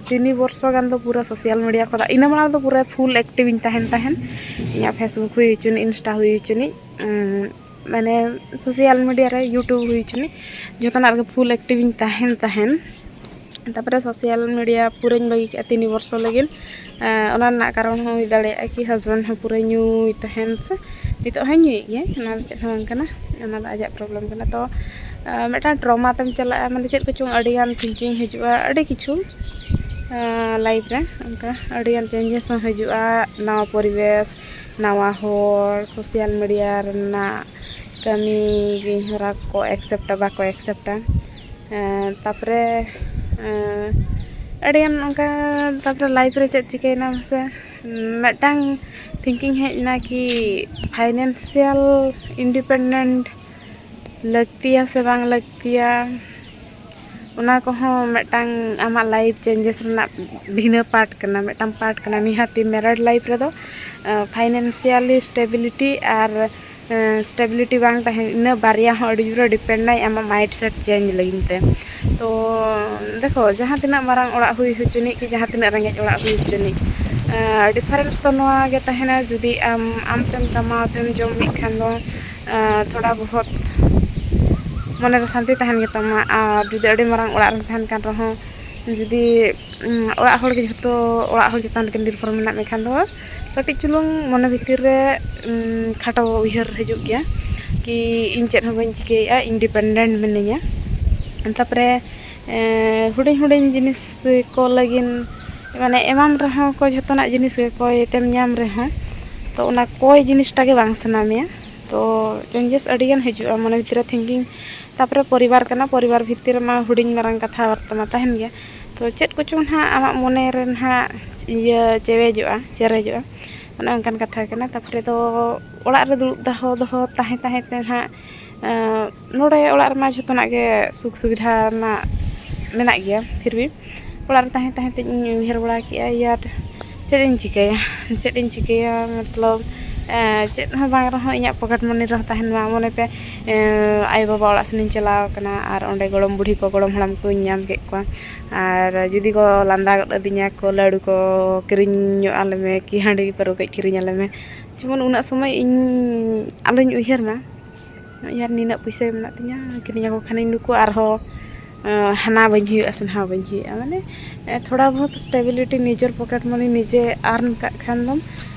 ᱛᱤᱱᱤ ᱵᱚᱨᱥᱚ ᱜᱟᱱ ᱫᱚ ᱯᱩᱨᱟᱹ ᱥᱳᱥᱟᱞ ᱢᱤᱰᱤᱭᱟ ᱠᱷᱚᱱᱟᱜ, ᱤᱱᱟᱹ ᱢᱟᱲᱟᱝ ᱫᱚ ᱯᱩᱨᱟᱹ ᱯᱷᱩᱞ ᱮᱠᱴᱤᱵᱷ ᱤᱧ ᱛᱟᱦᱮᱱ ᱛᱟᱦᱮᱱ᱾ ᱤᱧᱟᱹᱜ ᱯᱷᱮᱥᱵᱩᱠ ᱦᱩᱭ ᱦᱚᱪᱚᱱᱤᱡ, ᱤᱱᱥᱴᱟ ᱦᱩᱭ ᱦᱚᱪᱚᱱᱤᱡ, ᱢᱟᱱᱮ ᱥᱳᱥᱟᱞ ᱢᱤᱰᱤᱭᱟ ᱨᱮ, ᱭᱩᱴᱩᱵᱽ ᱦᱩᱭ ᱦᱚᱪᱚᱱᱤᱡ, ᱡᱚᱛᱚᱱᱟᱜ ᱨᱮᱜᱮ ᱯᱷᱩᱞ ᱮᱠᱴᱤᱵᱷ ᱤᱧ ᱛᱟᱦᱮᱱ ᱛᱟᱦᱮᱱ᱾ ᱛᱟᱨᱯᱚᱨᱮ ᱥᱳᱥᱟᱞ ᱢᱤᱰᱤᱭᱟ ᱯᱩᱨᱟᱹᱧ ᱵᱟᱹᱜᱤ ᱠᱮᱫᱼᱟ ᱛᱤᱱᱤ ᱵᱚᱨᱥᱚ ᱞᱟᱹᱜᱤᱫ᱾ ᱚᱱᱟ ᱨᱮᱱᱟᱜ ᱠᱟᱨᱚᱱ ᱦᱚᱸ ᱦᱩᱭ ᱫᱟᱲᱮᱭᱟᱜᱼᱟ ᱠᱤ ᱦᱟᱥᱵᱮᱱᱰ ᱦᱚᱸ ᱯᱩᱨᱟᱹ ᱧᱩᱭ ᱛᱟᱦᱮᱱ ᱥᱮ, ᱱᱤᱛᱚᱜ ᱦᱚᱸᱭ ᱧᱩᱭᱮᱫ ᱜᱮᱭᱟ, ᱚᱱᱟ ᱫᱚ ᱪᱮᱫ ᱦᱚᱸ ᱵᱟᱝ ᱠᱟᱱᱟ, ᱚᱱᱟ ᱫᱚ ᱟᱡᱟᱜ ᱯᱨᱚᱵᱞᱮᱢ ᱠᱟᱱᱟ᱾ ᱛᱚ ᱢᱤᱫᱴᱟᱝ ᱴᱨᱚᱢᱟ ᱛᱮᱢ ᱪᱟᱞᱟᱜᱼᱟ, ᱢᱟᱱᱮ ᱪᱮᱫ ᱠᱚᱪᱚᱝ ᱟᱹᱰᱤᱜᱟᱱ ᱛᱷᱤᱝᱠᱤᱝ ᱦᱤᱡᱩᱜᱼᱟ, ᱟᱹᱰᱤ ᱠᱤᱪᱷᱩ ᱞᱟᱭᱤᱯᱷ ᱨᱮ ᱚᱱᱠᱟ ᱟᱹᱰᱤᱜᱟᱱ ᱪᱮᱧᱡᱮᱥ ᱦᱚᱸ ᱦᱤᱡᱩᱜᱼᱟ᱾ ᱱᱟᱣᱟ ᱯᱚᱨᱤᱵᱮᱥ, ᱱᱟᱣᱟ ᱦᱚᱲ, ᱥᱳᱥᱟᱞ ᱢᱤᱰᱤᱭᱟ ᱨᱮᱱᱟᱜ ᱠᱟᱹᱢᱤ ᱦᱚᱨᱟ ᱠᱚ ᱮᱠᱥᱮᱯᱴᱟ ᱵᱟᱠᱚ ᱮᱠᱥᱮᱯᱴᱟ᱾ ᱛᱟᱨᱯᱚᱨᱮ ᱟᱹᱰᱤᱜᱟᱱ ᱚᱱᱠᱟ, ᱛᱟᱨᱯᱚᱨᱮ ᱞᱟᱭᱤᱯᱷ ᱨᱮ ᱪᱮᱫ ᱪᱤᱠᱟᱹᱭᱮᱱᱟ ᱢᱟᱥᱮ, ᱢᱤᱫᱴᱟᱝ ᱛᱷᱤᱝᱠᱤᱝ ᱦᱮᱡ ᱮᱱᱟ ᱠᱤ ᱯᱷᱟᱭᱱᱮᱱᱥᱤᱭᱟᱞ ᱤᱱᱰᱤᱯᱮᱱᱰᱮᱱᱴ ᱞᱟᱹᱠᱛᱤᱭᱟ ᱥᱮ ᱵᱟᱝ ᱞᱟᱹᱠᱛᱤᱭᱟ᱾ ᱚᱱᱟ ᱠᱚᱦᱚᱸ ᱢᱤᱫᱴᱟᱝ ᱟᱢᱟᱜ life changes ᱨᱮᱱᱟᱜ ᱵᱷᱤᱱᱟᱹ part ᱠᱟᱱᱟ, ᱢᱤᱫᱴᱟᱝ part ᱠᱟᱱᱟ᱾ ᱱᱤᱦᱟᱹᱛᱤ married life ᱨᱮᱫᱚ financially stability ᱟᱨ stability ᱵᱟᱝ ᱛᱟᱦᱮᱱ, ᱤᱱᱟᱹ ᱵᱟᱨᱭᱟ ᱦᱚᱸ ᱟᱹᱰᱤ ᱡᱳᱨᱮ depend ᱟᱭ ᱟᱢᱟᱜ mindset change ᱞᱟᱹᱜᱤᱫ ᱛᱮ᱾ ᱛᱚ ᱫᱮᱠᱷᱚ, ᱡᱟᱦᱟᱸ ᱛᱤᱱᱟᱹᱜ ᱢᱟᱨᱟᱝ ᱚᱲᱟᱜ ᱦᱩᱭ ᱦᱚᱪᱚᱱᱤᱡ ᱠᱤ ᱡᱟᱦᱟᱸ ᱛᱤᱱᱟᱹᱜ ᱨᱮᱸᱜᱮᱡ ᱚᱲᱟᱜ ᱦᱩᱭ ᱦᱚᱪᱚᱱᱤᱡ, difference ᱫᱚ ᱱᱚᱣᱟ ᱜᱮ ᱛᱟᱦᱮᱱᱟ, ᱡᱩᱫᱤ ᱟᱢ ᱟᱢ ᱛᱮᱢ ᱠᱟᱢᱟᱣ ᱛᱮᱢ ᱡᱚᱢ ᱢᱤᱫ ᱠᱷᱟᱱ ᱫᱚ ᱛᱷᱚᱲᱟ ᱵᱚᱦᱚᱛ ᱢᱚᱱᱮᱨᱮ ᱥᱟᱱᱛᱤ ᱛᱟᱦᱮᱱ ᱜᱮᱛᱟᱢᱟ᱾ ᱟᱨ ᱡᱩᱫᱤ ᱟᱹᱰᱤ ᱢᱟᱨᱟᱝ ᱚᱲᱟᱜ ᱨᱮᱢ ᱛᱟᱦᱮᱱ ᱠᱟᱱ ᱨᱮᱦᱚᱸ, ᱡᱩᱫᱤ ᱚᱲᱟᱜ ᱦᱚᱲ ᱜᱮ ᱡᱷᱚᱛᱚ, ᱚᱲᱟᱜ ᱦᱚᱲ ᱪᱮᱛᱟᱱ ᱨᱮᱜᱮ ᱱᱤᱨᱵᱷᱚᱨ ᱢᱮᱱᱟᱜ ᱢᱮ ᱠᱷᱟᱱ ᱫᱚ ᱠᱟᱹᱴᱤᱡ ᱪᱩᱞᱩᱝ ᱢᱚᱱᱮ ᱵᱷᱤᱛᱤᱨ ᱨᱮ ᱠᱷᱟᱴᱚ ᱩᱭᱦᱟᱹᱨ ᱦᱤᱡᱩᱜ ᱜᱮᱭᱟ ᱠᱤ ᱤᱧ ᱪᱮᱫ ᱦᱚᱸ ᱵᱟᱹᱧ ᱪᱤᱠᱟᱹᱭᱮᱫᱼᱟ, independent ᱢᱤᱱᱟᱹᱧᱟ᱾ ᱛᱟᱨᱯᱚᱨᱮ ᱦᱩᱰᱤᱧ ᱦᱩᱰᱤᱧ ᱡᱤᱱᱤᱥ ᱠᱚ ᱞᱟᱹᱜᱤᱫ ᱢᱟᱱᱮ ᱮᱢᱟᱢ ᱨᱮᱦᱚᱸ ᱠᱚ ᱡᱷᱚᱛᱚᱱᱟᱜ ᱡᱤᱱᱤᱥ ᱜᱮ, ᱠᱚᱭ ᱛᱮᱢ ᱧᱟᱢ ᱨᱮᱦᱚᱸ, ᱛᱚ ᱚᱱᱟ ᱠᱚᱭ ᱡᱤᱱᱤᱥᱴᱟ ᱜᱮ ᱵᱟᱝ ᱥᱟᱱᱟ ᱢᱮᱭᱟ᱾ ᱛᱚ changes ᱟᱹᱰᱤᱜᱟᱱ ᱦᱤᱡᱩᱜᱼᱟ ᱢᱚᱱᱮ ᱵᱷᱤᱛᱤᱨ ᱨᱮ thinking᱾ ᱛᱟᱨᱯᱚᱨᱮ ᱯᱚᱨᱤᱵᱟᱨ ᱠᱟᱱᱟ, ᱯᱚᱨᱤᱵᱟᱨ ᱵᱷᱤᱛᱤᱨ ᱨᱮᱢᱟ ᱦᱩᱰᱤᱧ ᱢᱟᱨᱟᱝ ᱠᱟᱛᱷᱟ ᱵᱟᱨᱛᱟ ᱢᱟ ᱛᱟᱦᱮᱱ ᱜᱮᱭᱟ᱾ ᱛᱚ ᱪᱮᱫ ᱠᱚᱪᱚᱝ ᱱᱟᱦᱟᱜ ᱟᱢᱟᱜ ᱢᱚᱱᱮ ᱨᱮ ᱱᱟᱦᱟᱜ ᱤᱭᱟᱹ ᱪᱮᱣᱮᱡᱚᱜᱼᱟ, ᱪᱮᱨᱮᱡᱚᱜᱼᱟ, ᱚᱱᱮ ᱚᱱᱠᱟᱱ ᱠᱟᱛᱷᱟ ᱠᱟᱱᱟ᱾ ᱛᱟᱨᱯᱚᱨᱮ ᱫᱚ ᱚᱲᱟᱜ ᱨᱮ ᱫᱩᱲᱩᱵ ᱫᱚᱦᱚ ᱫᱚᱦᱚ ᱛᱟᱦᱮᱸ ᱛᱟᱦᱮᱸ ᱛᱮ ᱱᱟᱦᱟᱜ ᱱᱚᱰᱮ ᱚᱲᱟᱜ ᱨᱮᱢᱟ ᱡᱷᱚᱛᱚᱱᱟᱜ ᱜᱮ ᱥᱩᱠ ᱥᱩᱵᱤᱫᱷᱟ ᱨᱮᱱᱟᱜ ᱢᱮᱱᱟᱜ ᱜᱮᱭᱟ᱾ ᱯᱷᱤᱨ ᱵᱷᱤ ᱚᱲᱟᱜ ᱨᱮ ᱛᱟᱦᱮᱸ ᱛᱟᱦᱮᱸ ᱛᱮ ᱤᱧ ᱩᱭᱦᱟᱹᱨ ᱵᱟᱲᱟ ᱠᱮᱜᱼᱟ, ᱭᱟᱨ ᱪᱮᱫ ᱤᱧ ᱪᱤᱠᱟᱹᱭᱟ? ᱪᱮᱫ ᱤᱧ ᱪᱤᱠᱟᱹᱭᱟ ᱢᱚᱛᱞᱚᱵ ᱪᱮᱫ ᱦᱚᱸ ᱵᱟᱝ ᱨᱮᱦᱚᱸ ᱤᱧᱟᱹᱜ ᱯᱚᱠᱮᱴ ᱢᱟᱹᱱᱤ ᱨᱮᱦᱚᱸ ᱛᱟᱦᱮᱱ ᱢᱟ᱾ ᱢᱚᱱᱮ ᱯᱮ, ᱟᱭᱳᱼᱵᱟᱵᱟ ᱚᱲᱟᱜ ᱥᱮᱱᱤᱧ ᱪᱟᱞᱟᱣ ᱟᱠᱟᱱᱟ ᱟᱨ ᱚᱸᱰᱮ ᱜᱚᱲᱚᱢ ᱵᱩᱰᱷᱤ ᱠᱚ ᱜᱚᱲᱚᱢ ᱦᱟᱲᱟᱢ ᱠᱚᱧ ᱧᱟᱢ ᱠᱮᱫ ᱠᱚᱣᱟ᱾ ᱟᱨ ᱡᱩᱫᱤ ᱠᱚ ᱞᱟᱸᱫᱟ ᱜᱚᱫ ᱟᱹᱫᱤᱧᱟ ᱠᱚ, ᱞᱟᱹᱰᱩ ᱠᱚ ᱠᱤᱨᱤᱧ ᱧᱚᱜ ᱟᱞᱮ ᱢᱮ ᱠᱤ ᱦᱟᱺᱰᱤ ᱯᱟᱹᱨᱣᱟᱹ ᱠᱟᱹᱡ ᱠᱤᱨᱤᱧ ᱟᱞᱮ ᱢᱮ, ᱡᱮᱢᱚᱱ ᱩᱱᱟᱹᱜ ᱥᱚᱢᱚᱭ ᱤᱧ ᱟᱞᱚᱧ ᱩᱭᱦᱟᱹᱨ ᱢᱟ, ᱭᱟᱨ ᱱᱤᱱᱟᱹᱜ ᱯᱩᱭᱥᱟᱹ ᱢᱮᱱᱟᱜ ᱛᱤᱧᱟᱹ, ᱠᱤᱨᱤᱧ ᱟᱠᱚ ᱠᱷᱟᱱᱤᱧ ᱱᱩᱠᱩ ᱟᱨᱦᱚᱸ ᱦᱟᱱᱟ ᱵᱟᱹᱧ ᱦᱩᱭᱩᱜᱼᱟ ᱥᱮ ᱱᱟᱣᱟ ᱵᱟᱹᱧ ᱦᱩᱭᱩᱜᱼᱟ᱾ ᱢᱟᱱᱮ ᱛᱷᱚᱲᱟ ᱵᱚᱦᱩᱛ stability ᱱᱤᱡᱮᱨ ᱯᱚᱠᱮᱴ ᱢᱟᱹᱱᱤ ᱱᱤᱡᱮ earn ᱠᱟᱜ ᱠᱷᱟᱱ ᱫᱚᱢ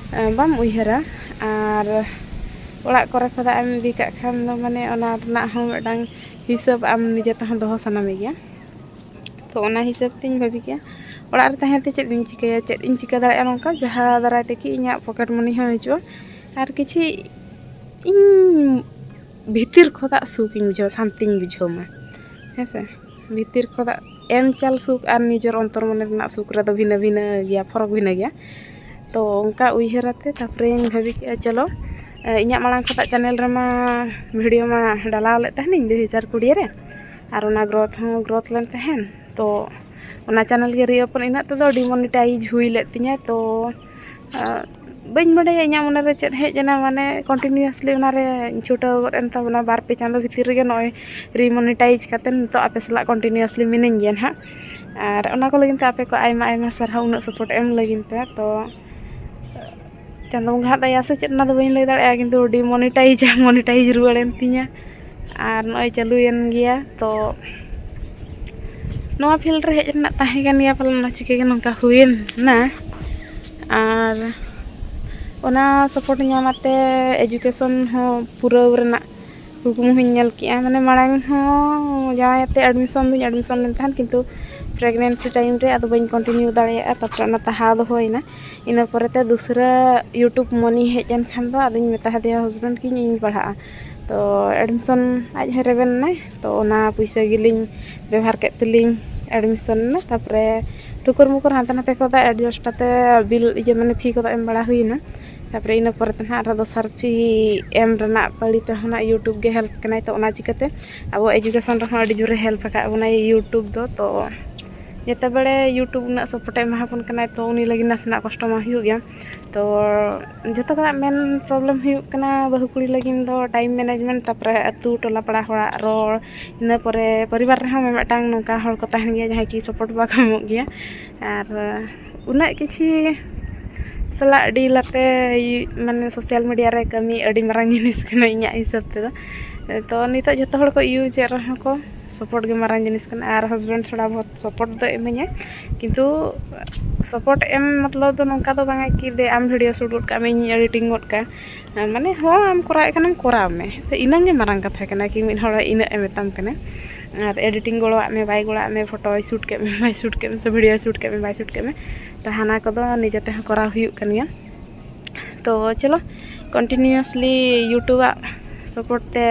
ᱵᱟᱢ ᱩᱭᱦᱟᱹᱨᱟ᱾ ᱟᱨ ᱚᱲᱟᱜ ᱠᱚᱨᱮ ᱠᱷᱚᱱᱟᱜ ᱮᱢ ᱤᱫᱤ ᱠᱟᱜ ᱠᱷᱟᱱ ᱫᱚ ᱢᱟᱱᱮ ᱚᱱᱟ ᱨᱮᱱᱟᱜ ᱦᱚᱸ ᱢᱤᱫᱴᱟᱝ ᱦᱤᱥᱟᱹᱵ ᱟᱢ ᱱᱤᱡᱮ ᱛᱮᱦᱚᱸ ᱫᱚᱦᱚ ᱥᱟᱱᱟ ᱢᱮᱜᱮᱭᱟ᱾ ᱛᱚ ᱚᱱᱟ ᱦᱤᱥᱟᱹᱵ ᱛᱤᱧ ᱵᱷᱟᱹᱵᱤ ᱠᱮᱜᱼᱟ, ᱚᱲᱟᱜ ᱨᱮ ᱛᱟᱦᱮᱸ ᱛᱮ ᱪᱮᱫ ᱤᱧ ᱪᱤᱠᱟᱹᱭᱟ, ᱪᱮᱫ ᱤᱧ ᱪᱤᱠᱟᱹ ᱫᱟᱲᱮᱭᱟᱜᱼᱟ ᱱᱚᱝᱠᱟ ᱡᱟᱦᱟᱸ ᱫᱟᱨᱟᱭ ᱛᱮᱠᱤ ᱤᱧᱟᱹᱜ ᱯᱚᱠᱮᱴ ᱢᱟᱹᱱᱤ ᱦᱚᱸ ᱦᱤᱡᱩᱜᱼᱟ ᱟᱨ ᱠᱤᱪᱷᱤ ᱤᱧ ᱵᱷᱤᱛᱤᱨ ᱠᱷᱚᱱᱟᱜ ᱥᱩᱠ ᱤᱧ ᱵᱩᱡᱷᱟᱹᱣᱟ, ᱥᱟᱱᱛᱤᱧ ᱵᱩᱡᱷᱟᱹᱣ ᱢᱟ᱾ ᱦᱮᱸ ᱥᱮ, ᱵᱷᱤᱛᱤᱨ ᱠᱷᱚᱱᱟᱜ ᱮᱢ ᱪᱟᱞ ᱥᱩᱠ ᱟᱨ ᱱᱤᱡᱮᱨ ᱚᱱᱛᱚᱨ ᱢᱚᱱᱮ ᱨᱮᱱᱟᱜ ᱥᱩᱠ ᱨᱮᱫᱚ ᱵᱷᱤᱱᱟᱹ ᱵᱷᱤᱱᱟᱹ ᱜᱮᱭᱟ, ᱯᱷᱚᱨᱚᱠ ᱵᱷᱤᱱᱟᱹ ᱜᱮᱭᱟ᱾ ᱛᱚ ᱚᱱᱠᱟ ᱩᱭᱦᱟᱹᱨ ᱟᱛᱮ ᱛᱟᱨᱯᱚᱨᱮᱧ ᱵᱷᱟᱹᱵᱤ ᱠᱮᱜᱼᱟ, ᱪᱚᱞᱚ ᱤᱧᱟᱹᱜ ᱢᱟᱲᱟᱝ ᱠᱷᱚᱱᱟᱜ ᱪᱮᱱᱮᱞ ᱨᱮᱢᱟ ᱵᱷᱤᱰᱤᱭᱳ ᱢᱟ ᱰᱟᱞᱟᱣ ᱞᱮᱫ ᱛᱟᱦᱮᱱᱤᱧ ᱫᱩ ᱦᱟᱡᱟᱨ ᱠᱩᱲᱤ ᱨᱮ᱾ ᱟᱨ ᱚᱱᱟ ᱜᱨᱳᱛᱷ ᱦᱚᱸ ᱜᱨᱳᱛᱷ ᱞᱮᱱ ᱛᱟᱦᱮᱱ᱾ ᱛᱚ ᱚᱱᱟ ᱪᱮᱱᱮᱞ ᱜᱮ ᱨᱤᱳᱯᱮᱱ ᱤᱱᱟᱹᱜ ᱛᱮᱫᱚ ᱰᱤᱢᱚᱱᱤᱴᱟᱭᱤᱡᱽ ᱦᱩᱭ ᱞᱮᱫ ᱛᱤᱧᱟᱹ᱾ ᱛᱚ ᱟᱸ, ᱵᱟᱹᱧ ᱵᱟᱰᱟᱭᱟ ᱤᱧᱟᱹᱜ ᱢᱚᱱᱮᱨᱮ ᱪᱮᱫ ᱦᱮᱡ ᱮᱱᱟ, ᱢᱟᱱᱮ ᱠᱚᱱᱴᱤᱱᱤᱭᱩᱭᱟᱥᱞᱤ ᱚᱱᱟᱨᱮ ᱪᱷᱩᱴᱟᱹᱣ ᱜᱚᱫ ᱮᱱ ᱛᱟᱵᱚᱱᱟ᱾ ᱵᱟᱨ ᱯᱮ ᱪᱟᱸᱫᱳ ᱵᱷᱤᱛᱤᱨ ᱨᱮᱜᱮ ᱱᱚᱜᱼᱚᱭ ᱨᱤᱢᱚᱱᱤᱴᱟᱭᱤᱡᱽ ᱠᱟᱛᱮ ᱱᱤᱛᱚᱜ ᱟᱯᱮ ᱥᱟᱞᱟᱜ ᱠᱚᱱᱴᱤᱱᱤᱭᱩᱭᱟᱥᱞᱤ ᱢᱤᱱᱟᱹᱧ ᱜᱮᱭᱟ ᱱᱟᱦᱟᱜ᱾ ᱟᱨ ᱚᱱᱟ ᱠᱚ ᱞᱟᱹᱜᱤᱫ ᱛᱮ ᱟᱯᱮ ᱠᱚ ᱟᱭᱢᱟ ᱟᱭᱢᱟ ᱥᱟᱨᱦᱟᱣ ᱩᱱᱟᱹᱜ ᱥᱟᱯᱳᱨᱴ ᱮᱢ ᱞᱟᱹᱜᱤᱫ ᱛᱮ᱾ ᱛᱚ ᱪᱟᱸᱫᱳ ᱵᱚᱸᱜᱟ ᱦᱟᱜ ᱫᱟᱭᱟ ᱥᱮ ᱪᱮᱫ, ᱚᱱᱟ ᱫᱚ ᱵᱟᱹᱧ ᱞᱟᱹᱭ ᱫᱟᱲᱮᱭᱟᱜᱼᱟ, ᱠᱤᱱᱛᱩ ᱰᱤᱢᱚᱱᱤᱴᱟᱭᱤᱡᱽ ᱢᱚᱱᱤᱴᱟᱭᱤᱡᱽ ᱨᱩᱣᱟᱹᱲᱮᱱ ᱛᱤᱧᱟ᱾ ᱟᱨ ᱱᱚᱜᱼᱚᱭ ᱪᱟᱹᱞᱩᱭᱮᱱ ᱜᱮᱭᱟ᱾ ᱛᱚ ᱱᱚᱣᱟ ᱯᱷᱤᱞᱰ ᱨᱮ ᱦᱮᱡ ᱨᱮᱱᱟᱜ ᱛᱟᱦᱮᱸ ᱠᱟᱱ ᱜᱮᱭᱟ ᱯᱟᱞᱮᱱ, ᱚᱱᱟ ᱪᱤᱠᱟᱹ ᱜᱮ ᱱᱚᱝᱠᱟ ᱦᱩᱭᱮᱱᱟ᱾ ᱟᱨ ᱚᱱᱟ ᱥᱟᱯᱳᱨᱴ ᱧᱟᱢ ᱟᱛᱮ ᱮᱡᱩᱠᱮᱥᱚᱱ ᱦᱚᱸ ᱯᱩᱨᱟᱹᱣ ᱨᱮᱱᱟᱜ ᱠᱩᱠᱢᱩ ᱦᱚᱸᱧ ᱧᱮᱞ ᱠᱮᱜᱼᱟ᱾ ᱢᱟᱱᱮ ᱢᱟᱲᱟᱝ ᱦᱚᱸ ᱡᱟᱶᱟᱭ ᱟᱛᱮ ᱮᱰᱢᱤᱥᱚᱱ ᱫᱚᱧ ᱮᱰᱢᱤᱥᱚᱱ ᱞᱮᱱ ᱛᱟᱦᱮᱸᱫ, ᱠᱤᱱᱛᱩ ᱯᱨᱮᱜᱱᱮᱱᱥᱤ ᱴᱟᱭᱤᱢ ᱨᱮ ᱟᱫᱚ ᱵᱟᱹᱧ ᱠᱚᱱᱴᱤᱱᱤᱭᱩ ᱫᱟᱲᱮᱭᱟᱜᱼᱟ᱾ ᱛᱟᱨᱯᱚᱨᱮ ᱚᱱᱟ ᱛᱟᱦᱟᱣ ᱫᱚᱦᱚᱭᱮᱱᱟ᱾ ᱤᱱᱟᱹ ᱯᱚᱨᱮᱛᱮ ᱫᱩᱥᱨᱟᱹ ᱭᱩᱴᱩᱵᱽ ᱢᱟᱹᱱᱤ ᱦᱮᱡ ᱮᱱ ᱠᱷᱟᱱ ᱫᱚ ᱟᱫᱚᱧ ᱢᱮᱛᱟ ᱦᱟᱫᱮᱭᱟ ᱦᱟᱥᱵᱮᱱᱰ ᱠᱤ ᱤᱧ ᱯᱟᱲᱦᱟᱜᱼᱟ᱾ ᱛᱚ ᱮᱰᱢᱤᱥᱚᱱ ᱟᱡ ᱦᱚᱸᱭ ᱨᱮᱵᱮᱱ ᱮᱱᱟᱭ᱾ ᱛᱚ ᱚᱱᱟ ᱯᱩᱭᱥᱟᱹ ᱜᱮᱞᱤᱧ ᱵᱮᱵᱚᱦᱟᱨ ᱠᱮᱫ ᱛᱮᱞᱤᱧ ᱮᱰᱢᱤᱥᱚᱱ ᱮᱱᱟ᱾ ᱛᱟᱨᱯᱚᱨᱮ ᱴᱩᱠᱩᱨ ᱢᱩᱠᱩᱨ ᱦᱟᱱᱛᱮ ᱱᱟᱛᱮ ᱠᱚᱫᱚ ᱮᱰᱡᱟᱥᱴ ᱠᱟᱛᱮ ᱵᱤᱞ ᱤᱭᱟᱹ ᱢᱟᱱᱮ ᱯᱷᱤ ᱠᱚᱫᱚ ᱮᱢ ᱵᱟᱲᱟ ᱦᱩᱭᱮᱱᱟ᱾ ᱛᱟᱨᱯᱚᱨᱮ ᱤᱱᱟᱹ ᱯᱚᱨᱮ ᱛᱮ ᱱᱟᱦᱟᱜ ᱟᱨᱦᱚᱸ ᱫᱚᱥᱟᱨ ᱯᱷᱤ ᱮᱢ ᱨᱮᱱᱟᱜ ᱯᱟᱹᱲᱤ ᱛᱮᱦᱚᱸ ᱱᱟᱜ ᱭᱩᱴᱩᱵᱽ ᱜᱮ ᱦᱮᱞᱯ ᱠᱟᱱᱟᱭ᱾ ᱛᱚ ᱚᱱᱟ ᱪᱤᱠᱟᱹᱛᱮ ᱟᱵᱚ ᱮᱡᱩᱠᱮᱥᱚᱱ ᱨᱮᱦᱚᱸ ᱟᱹᱰᱤ ᱡᱳᱨᱮ ᱦᱮᱞᱯ ᱟᱠᱟᱫ ᱵᱚᱱᱟᱭ ᱭᱩᱴᱩᱵᱽ ᱫᱚ᱾ ᱛᱚ ᱡᱮᱛᱮ ᱵᱮᱲᱮ ᱭᱩᱴᱩᱵᱽ ᱩᱱᱟᱹᱜ ᱥᱟᱯᱳᱨᱴ ᱮ ᱮᱢᱟ ᱵᱚᱱ ᱠᱟᱱᱟᱭ, ᱛᱚ ᱩᱱᱤ ᱞᱟᱹᱜᱤᱫ ᱱᱟᱥᱮᱱᱟᱜ ᱠᱚᱥᱴᱚ ᱢᱟ ᱦᱩᱭᱩᱜ ᱜᱮᱭᱟ᱾ ᱛᱚ ᱡᱚᱛᱚ ᱠᱷᱚᱱᱟᱜ ᱢᱮᱱ ᱯᱨᱚᱵᱞᱮᱢ ᱦᱩᱭᱩᱜ ᱠᱟᱱᱟ ᱵᱟᱹᱦᱩ ᱠᱩᱲᱤ ᱞᱟᱹᱜᱤᱫ ᱫᱚ ᱴᱟᱭᱤᱢ ᱢᱮᱱᱮᱡᱽᱢᱮᱱᱴ, ᱛᱟᱨᱯᱚᱨᱮ ᱟᱹᱛᱩ ᱴᱚᱞᱟ ᱯᱟᱲᱟ ᱦᱚᱲᱟᱜ ᱨᱚᱲ, ᱤᱱᱟᱹ ᱯᱚᱨᱮ ᱯᱚᱨᱤᱵᱟᱨ ᱨᱮᱦᱚᱸ ᱢᱤᱫᱴᱟᱝ ᱱᱚᱝᱠᱟ ᱦᱚᱲ ᱠᱚ ᱛᱟᱦᱮᱱ ᱜᱮᱭᱟ ᱡᱟᱦᱟᱸᱭ ᱠᱤ ᱥᱟᱯᱳᱨᱴ ᱵᱟᱠᱚ ᱮᱢᱚᱜ ᱜᱮᱭᱟ᱾ ᱟᱨ ᱩᱱᱟᱹᱜ ᱠᱤᱪᱷᱤ ᱥᱟᱞᱟᱜ ᱰᱤᱞ ᱟᱛᱮ ᱢᱟᱱᱮ ᱥᱳᱥᱟᱞ ᱢᱤᱰᱤᱭᱟ ᱨᱮ ᱠᱟᱹᱢᱤ ᱟᱹᱰᱤ ᱢᱟᱨᱟᱝ ᱡᱤᱱᱤᱥ ᱠᱟᱱᱟ ᱤᱧᱟᱹᱜ ᱦᱤᱥᱟᱹᱵ ᱛᱮᱫᱚ᱾ ᱛᱚ ᱱᱤᱛᱚᱜ ᱡᱚᱛᱚ ᱦᱚᱲ ᱠᱚ ᱤᱭᱩᱡᱮᱫ ᱨᱮᱦᱚᱸ ᱠᱚ, ᱥᱟᱯᱳᱨᱴ ᱜᱮ ᱢᱟᱨᱟᱝ ᱡᱤᱱᱤᱥ ᱠᱟᱱᱟ᱾ ᱟᱨ ᱦᱟᱥᱵᱮᱱᱰ ᱛᱷᱚᱲᱟ ᱵᱚᱦᱩᱛ ᱥᱟᱯᱳᱨᱴ ᱫᱚ ᱤᱢᱟᱹᱧᱟᱭ, ᱠᱤᱱᱛᱩ ᱥᱟᱯᱳᱨᱴ ᱮᱢ ᱢᱚᱛᱞᱚᱵ ᱫᱚ ᱱᱚᱝᱠᱟ ᱫᱚ ᱵᱟᱝᱟ ᱠᱤ ᱫᱮ ᱟᱢ ᱵᱷᱤᱰᱤᱭᱳ ᱥᱩᱴ ᱜᱚᱫ ᱠᱟᱜ ᱢᱮ, ᱤᱧ ᱮᱰᱤᱴᱤᱝ ᱜᱚᱫ ᱠᱟᱜᱼᱟ᱾ ᱢᱟᱱᱮ ᱦᱚᱸ, ᱟᱢ ᱠᱚᱨᱟᱣᱮᱫ ᱠᱷᱟᱱᱮᱢ ᱠᱚᱨᱟᱣ ᱢᱮ, ᱥᱮ ᱤᱱᱟᱹᱝ ᱜᱮ ᱢᱟᱨᱟᱝ ᱠᱟᱛᱷᱟ ᱠᱟᱱᱟ ᱠᱤ ᱢᱤᱫ ᱦᱚᱲ ᱤᱱᱟᱹᱜ ᱮ ᱢᱮᱛᱟᱢ ᱠᱟᱱᱟ᱾ ᱟᱨ ᱮᱰᱤᱴᱤᱝ ᱜᱚᱲᱚᱣᱟᱜ ᱢᱮ, ᱵᱟᱭ ᱜᱚᱲᱚᱣᱟᱜ ᱢᱮ, ᱯᱷᱳᱴᱳᱭ ᱥᱩᱴ ᱠᱮᱫ ᱢᱮ, ᱵᱟᱭ ᱥᱩᱴ ᱠᱮᱫ ᱢᱮ, ᱥᱮ ᱵᱷᱤᱰᱤᱭᱳᱭ ᱥᱩᱴ ᱠᱮᱫ ᱢᱮ, ᱵᱟᱭ ᱥᱩᱴ ᱠᱮᱫ ᱢᱮ, ᱛᱚ ᱦᱟᱱᱟ ᱠᱚᱫᱚ ᱱᱤᱡᱮ ᱛᱮᱦᱚᱸ ᱠᱚᱨᱟᱣ ᱦᱩᱭᱩᱜ ᱠᱟᱱ ᱜᱮᱭᱟ᱾ ᱛᱚ ᱪᱚᱞᱚ, ᱠᱚᱱᱴᱤᱱᱤᱭᱩᱥᱞᱤ ᱭᱩᱴᱩᱵᱟᱜ ᱥᱟᱯᱳᱨᱴ ᱛᱮ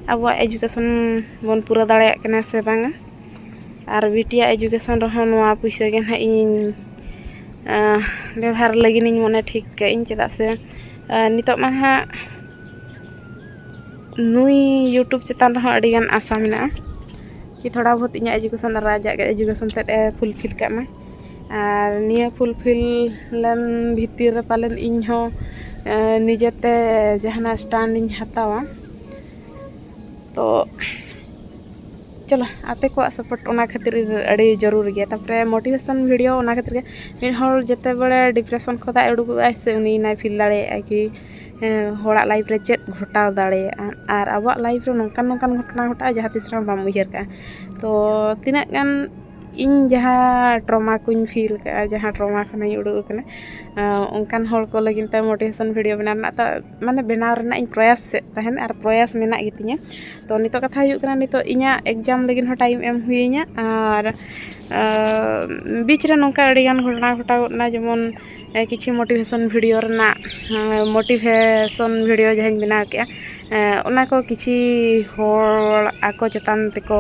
ᱟᱵᱚᱣᱟᱜ ᱮᱡᱩᱠᱮᱥᱚᱱ ᱵᱚᱱ ᱯᱩᱨᱟᱹᱣ ᱫᱟᱲᱮᱭᱟᱜ ᱠᱟᱱᱟ ᱥᱮ ᱵᱟᱝᱟ? ᱟᱨ ᱵᱤᱴᱤᱭᱟᱜ ᱮᱡᱩᱠᱮᱥᱚᱱ ᱨᱮᱦᱚᱸ ᱱᱚᱣᱟ ᱯᱩᱭᱥᱟᱹ ᱜᱮ ᱱᱟᱦᱟᱜ ᱤᱧ, ᱟᱸ, ᱵᱮᱵᱷᱟᱨ ᱞᱟᱹᱜᱤᱫ ᱤᱧ ᱢᱚᱱᱮ ᱴᱷᱤᱠ ᱠᱟᱜ ᱟᱹᱧ, ᱪᱮᱫᱟᱜ ᱥᱮ, ᱟᱸ, ᱱᱤᱛᱚᱜ ᱢᱟ ᱱᱟᱦᱟᱜ ᱱᱩᱭ ᱭᱩᱴᱩᱵᱽ ᱪᱮᱛᱟᱱ ᱨᱮᱦᱚᱸ ᱟᱹᱰᱤᱜᱟᱱ ᱟᱥᱟ ᱢᱮᱱᱟᱜᱼᱟ᱾ ᱠᱤ ᱛᱷᱚᱲᱟ ᱵᱚᱦᱩᱛ ᱤᱧᱟᱹᱜ ᱮᱡᱩᱠᱮᱥᱚᱱ ᱟᱨ ᱟᱡᱟᱜ ᱮᱡᱩᱠᱮᱥᱚᱱ ᱛᱮᱫ ᱮ ᱯᱷᱩᱞᱯᱷᱤᱞ ᱠᱟᱜ ᱢᱟ᱾ ᱟᱨ ᱱᱤᱭᱟᱹ ᱯᱷᱩᱞᱯᱷᱤᱞ ᱞᱮᱱ ᱵᱷᱤᱛᱤᱨ ᱨᱮ ᱯᱟᱞᱮᱱ ᱤᱧ ᱦᱚᱸ ᱱᱤᱡᱮᱛᱮ ᱡᱟᱦᱟᱱᱟᱜ ᱥᱴᱮᱱᱰ ᱤᱧ ᱦᱟᱛᱟᱣᱟ᱾ ᱛᱚ ᱪᱚᱞᱚ, ᱟᱯᱮ ᱠᱚᱣᱟᱜ ᱥᱟᱯᱳᱨᱴ ᱚᱱᱟ ᱠᱷᱟᱹᱛᱤᱨ ᱟᱹᱰᱤ ᱡᱟᱹᱨᱩᱲ ᱜᱮᱭᱟ᱾ ᱛᱟᱨᱯᱚᱨᱮ ᱢᱳᱴᱤᱵᱷᱮᱥᱚᱱ ᱵᱷᱤᱰᱤᱭᱳ ᱚᱱᱟ ᱠᱷᱟᱹᱛᱤᱨ ᱜᱮ, ᱢᱤᱫ ᱦᱚᱲ ᱡᱮᱛᱮ ᱵᱮᱲᱮ ᱰᱤᱯᱨᱮᱥᱚᱱ ᱠᱷᱚᱱᱟᱜ ᱩᱰᱩᱠᱚᱜᱼᱟᱭ ᱥᱮ, ᱩᱱᱤ ᱱᱟᱭ ᱯᱷᱤᱞ ᱫᱟᱲᱮᱭᱟᱜᱼᱟᱭ ᱠᱤ ᱦᱚᱲᱟᱜ ᱞᱟᱭᱤᱯᱷ ᱨᱮ ᱪᱮᱫ ᱜᱷᱚᱴᱟᱣ ᱫᱟᱲᱮᱭᱟᱜᱼᱟ᱾ ᱟᱨ ᱟᱵᱚᱣᱟᱜ ᱞᱟᱭᱤᱯᱷ ᱨᱮ ᱱᱚᱝᱠᱟᱱ ᱱᱚᱝᱠᱟᱱ ᱜᱷᱚᱴᱚᱱᱟ ᱜᱷᱚᱴᱟᱜᱼᱟ, ᱡᱟᱦᱟᱸ ᱛᱤᱥ ᱨᱮᱦᱚᱸ ᱵᱟᱢ ᱩᱭᱦᱟᱹᱨ ᱠᱟᱜᱼᱟ᱾ ᱛᱚ ᱛᱤᱱᱟᱹᱜ ᱜᱟᱱ ᱤᱧ ᱡᱟᱦᱟᱸ ᱴᱨᱚᱢᱟ ᱠᱚᱧ ᱯᱷᱤᱞ ᱠᱟᱜᱼᱟ, ᱡᱟᱦᱟᱸ ᱴᱨᱚᱢᱟ ᱠᱷᱚᱱᱤᱧ ᱩᱰᱩᱠ ᱟᱠᱟᱱᱟ, ᱚᱱᱠᱟᱱ ᱦᱚᱲ ᱠᱚ ᱞᱟᱹᱜᱤᱫ ᱛᱮ ᱢᱳᱴᱤᱵᱷᱮᱥᱚᱱ ᱵᱷᱤᱰᱤᱭᱳ ᱵᱮᱱᱟᱣ ᱨᱮᱱᱟᱜ ᱛᱚ ᱢᱟᱱᱮ ᱵᱮᱱᱟᱣ ᱨᱮᱱᱟᱜ ᱤᱧ ᱯᱨᱚᱭᱟᱥ ᱮᱫ ᱛᱟᱦᱮᱱ ᱟᱨ ᱯᱨᱚᱭᱟᱥ ᱢᱮᱱᱟᱜ ᱜᱮᱛᱤᱧᱟ᱾ ᱛᱚ ᱱᱤᱛᱚᱜ ᱠᱟᱛᱷᱟ ᱦᱩᱭᱩᱜ ᱠᱟᱱᱟ, ᱱᱤᱛᱚᱜ ᱤᱧᱟᱹᱜ ᱮᱠᱡᱟᱢ ᱞᱟᱹᱜᱤᱫ ᱦᱚᱸ ᱴᱟᱭᱤᱢ ᱮᱢ ᱦᱩᱭᱤᱧᱟ ᱟᱨ ᱵᱤᱪ ᱨᱮ ᱱᱚᱝᱠᱟ ᱟᱹᱰᱤᱜᱟᱱ ᱜᱷᱚᱴᱚᱱᱟ ᱜᱷᱚᱴᱟᱣ ᱜᱚᱫ ᱮᱱᱟ, ᱡᱮᱢᱚᱱ ᱠᱤᱪᱷᱩ ᱢᱳᱴᱤᱵᱷᱮᱥᱚᱱ ᱵᱷᱤᱰᱤᱭᱳ ᱨᱮᱱᱟᱜ ᱢᱳᱴᱤᱵᱷᱮᱥᱚᱱ ᱵᱷᱤᱰᱤᱭᱳ ᱡᱟᱦᱟᱸᱧ ᱵᱮᱱᱟᱣ ᱠᱮᱜᱼᱟ, ᱚᱱᱟ ᱠᱚ ᱠᱤᱪᱷᱩ ᱦᱚᱲ ᱟᱠᱚ ᱪᱮᱛᱟᱱ ᱛᱮᱠᱚ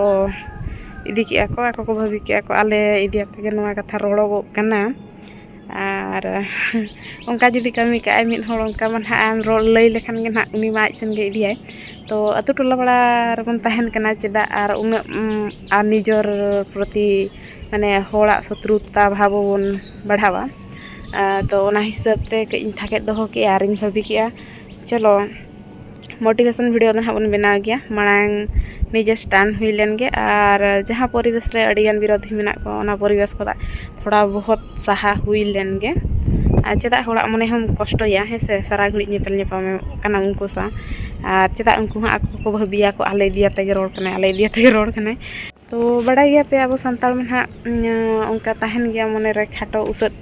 ᱤᱫᱤ ᱠᱮᱜᱼᱟ ᱠᱚ, ᱟᱠᱚ ᱠᱚ ᱵᱷᱟᱹᱵᱤ ᱠᱮᱜᱼᱟ ᱠᱚ ᱟᱞᱮ ᱤᱫᱤ ᱟᱛᱮ ᱜᱮ ᱱᱚᱣᱟ ᱠᱟᱛᱷᱟ ᱨᱚᱲᱚᱜᱚᱜ ᱠᱟᱱᱟ᱾ ᱟᱨ ᱚᱱᱠᱟ ᱡᱩᱫᱤ ᱠᱟᱹᱢᱤ ᱠᱟᱜᱼᱟᱭ ᱢᱤᱫ ᱦᱚᱲ, ᱚᱱᱠᱟ ᱢᱟ ᱱᱟᱦᱟᱜ ᱟᱢ ᱨᱚᱲ ᱞᱟᱹᱭ ᱞᱮᱠᱷᱟᱱ ᱜᱮ ᱱᱟᱦᱟᱜ ᱩᱱᱤ ᱢᱟ ᱟᱡ ᱥᱮᱱ ᱜᱮ ᱤᱫᱤᱭᱟᱭ᱾ ᱛᱚ ᱟᱛᱳ ᱴᱚᱞᱟ ᱯᱟᱲᱟ ᱨᱮᱵᱚᱱ ᱛᱟᱦᱮᱱ ᱠᱟᱱᱟ, ᱪᱮᱫᱟᱜ ᱟᱨ ᱩᱱᱟᱹᱜ ᱟᱨ ᱱᱤᱡᱚᱨ ᱯᱨᱚᱛᱤ ᱢᱟᱱᱮ ᱦᱚᱲᱟᱜ ᱥᱚᱛᱨᱩᱛᱟ ᱵᱷᱟᱵᱽ ᱵᱚᱱ ᱵᱟᱲᱦᱟᱣᱟ? ᱛᱚ ᱚᱱᱟ ᱦᱤᱥᱟᱹᱵ ᱛᱮ ᱠᱟᱹᱡ ᱤᱧ ᱛᱷᱟᱠᱮᱫ ᱫᱚᱦᱚ ᱠᱮᱜᱼᱟ ᱟᱨᱤᱧ ᱵᱷᱟᱹᱵᱤ ᱠᱮᱜᱼᱟ, ᱪᱚᱞᱚ ᱢᱳᱴᱤᱵᱷᱮᱥᱚᱱ ᱵᱷᱤᱰᱤᱭᱳ ᱫᱚ ᱱᱟᱦᱟᱜ ᱵᱚᱱ ᱵᱮᱱᱟᱣ ᱜᱮᱭᱟ᱾ ᱢᱟᱲᱟᱝ ᱱᱤᱡᱮ ᱥᱴᱟᱱ ᱦᱩᱭ ᱞᱮᱱ ᱜᱮ, ᱟᱨ ᱡᱟᱦᱟᱸ ᱯᱚᱨᱤᱵᱮᱥ ᱨᱮ ᱟᱹᱰᱤᱜᱟᱱ ᱵᱤᱨᱳᱫᱷᱤ ᱢᱮᱱᱟᱜ ᱠᱚᱣᱟ, ᱚᱱᱟ ᱯᱚᱨᱤᱵᱮᱥ ᱠᱷᱚᱱᱟᱜ ᱛᱷᱚᱲᱟ ᱵᱚᱦᱚᱛ ᱥᱟᱦᱟ ᱦᱩᱭ ᱞᱮᱱ ᱜᱮ᱾ ᱟᱨ ᱪᱮᱫᱟᱜ ᱦᱚᱲᱟᱜ ᱢᱚᱱᱮ ᱦᱚᱸᱢ ᱠᱚᱥᱴᱚᱭᱟ, ᱦᱮᱸ ᱥᱮ? ᱥᱟᱨᱟ ᱜᱷᱟᱹᱲᱤᱡ ᱧᱮᱯᱮᱞ ᱧᱟᱯᱟᱢ ᱠᱟᱱᱟ ᱩᱱᱠᱩ ᱥᱟᱶ, ᱟᱨ ᱪᱮᱫᱟᱜ ᱩᱱᱠᱩ ᱦᱚᱸ ᱟᱠᱚ ᱠᱚ ᱵᱷᱟᱹᱵᱤᱭᱟᱠᱚ ᱟᱞᱮ ᱤᱫᱤᱭᱟᱛᱮ ᱜᱮ ᱨᱚᱲ ᱠᱟᱱᱟᱭ, ᱟᱞᱮ ᱤᱫᱤᱭᱟᱛᱮ ᱜᱮ ᱨᱚᱲ ᱠᱟᱱᱟᱭ᱾ ᱛᱚ ᱵᱟᱰᱟᱭ ᱜᱮᱭᱟᱯᱮ ᱟᱵᱚ ᱥᱟᱱᱛᱟᱲ ᱢᱟ ᱱᱟᱦᱟᱜ ᱚᱱᱠᱟ ᱛᱟᱦᱮᱱ ᱜᱮᱭᱟ ᱢᱚᱱᱮᱨᱮ ᱠᱷᱟᱴᱚ ᱩᱥᱟᱹᱫ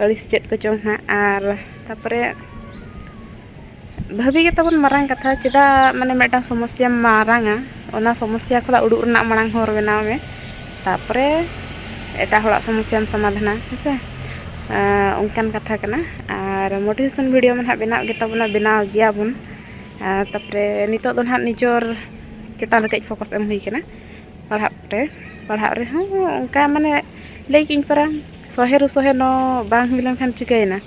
ᱟᱹᱲᱤᱥ ᱪᱮᱫ ᱠᱚᱪᱚᱝ ᱱᱟᱦᱟᱜ᱾ ᱟᱨ ᱛᱟᱨᱯᱚᱨᱮ ᱵᱷᱟᱹᱵᱤ ᱜᱮ ᱛᱟᱵᱚᱱ ᱢᱟᱨᱟᱝ ᱠᱟᱛᱷᱟ, ᱪᱮᱫᱟᱜ ᱢᱟᱱᱮ ᱢᱤᱫᱴᱟᱝ ᱥᱚᱢᱚᱥᱥᱟᱢ ᱢᱟᱨᱟᱝᱟ, ᱚᱱᱟ ᱥᱚᱢᱚᱥᱥᱟ ᱠᱷᱚᱱᱟᱜ ᱩᱰᱩᱠ ᱨᱮᱱᱟᱜ ᱢᱟᱲᱟᱝ ᱦᱚᱨ ᱵᱮᱱᱟᱣ ᱢᱮ, ᱛᱟᱨᱯᱚᱨᱮ ᱮᱴᱟᱜ ᱦᱚᱲᱟᱜ ᱥᱚᱢᱚᱥᱥᱟᱢ ᱥᱚᱢᱟᱫᱷᱟᱱᱟ, ᱦᱮᱸ ᱥᱮ? ᱚᱱᱠᱟᱱ ᱠᱟᱛᱷᱟ ᱠᱟᱱᱟ᱾ ᱟᱨ ᱢᱳᱴᱤᱵᱷᱮᱥᱚᱱ ᱵᱷᱤᱰᱤᱭᱳ ᱢᱟ ᱱᱟᱦᱟᱜ ᱵᱮᱱᱟᱣ ᱜᱮ ᱛᱟᱵᱚᱱᱟ, ᱵᱮᱱᱟᱣ ᱜᱮᱭᱟ ᱵᱚᱱ᱾ ᱟᱨ ᱛᱟᱨᱯᱚᱨᱮ ᱱᱤᱛᱚᱜ ᱫᱚ ᱱᱟᱦᱟᱜ ᱱᱤᱡᱚᱨ ᱪᱮᱛᱟᱱ ᱨᱮ ᱠᱟᱹᱡ ᱯᱷᱳᱠᱟᱥ ᱮᱢ ᱦᱩᱭ ᱠᱟᱱᱟ᱾ ᱯᱟᱲᱦᱟᱜ ᱨᱮ, ᱯᱟᱲᱦᱟᱜ ᱨᱮᱦᱚᱸ ᱚᱱᱠᱟ ᱢᱟᱱᱮ ᱞᱟᱹᱭ ᱠᱮᱜ ᱤᱧ ᱯᱟᱨᱟ ᱥᱚᱦᱮ ᱨᱩ ᱥᱚᱦᱮ ᱱᱚ ᱵᱟᱝ ᱦᱩᱭ ᱞᱮᱱᱠᱷᱟᱱ ᱪᱤᱠᱟᱹᱭᱮᱱᱟ?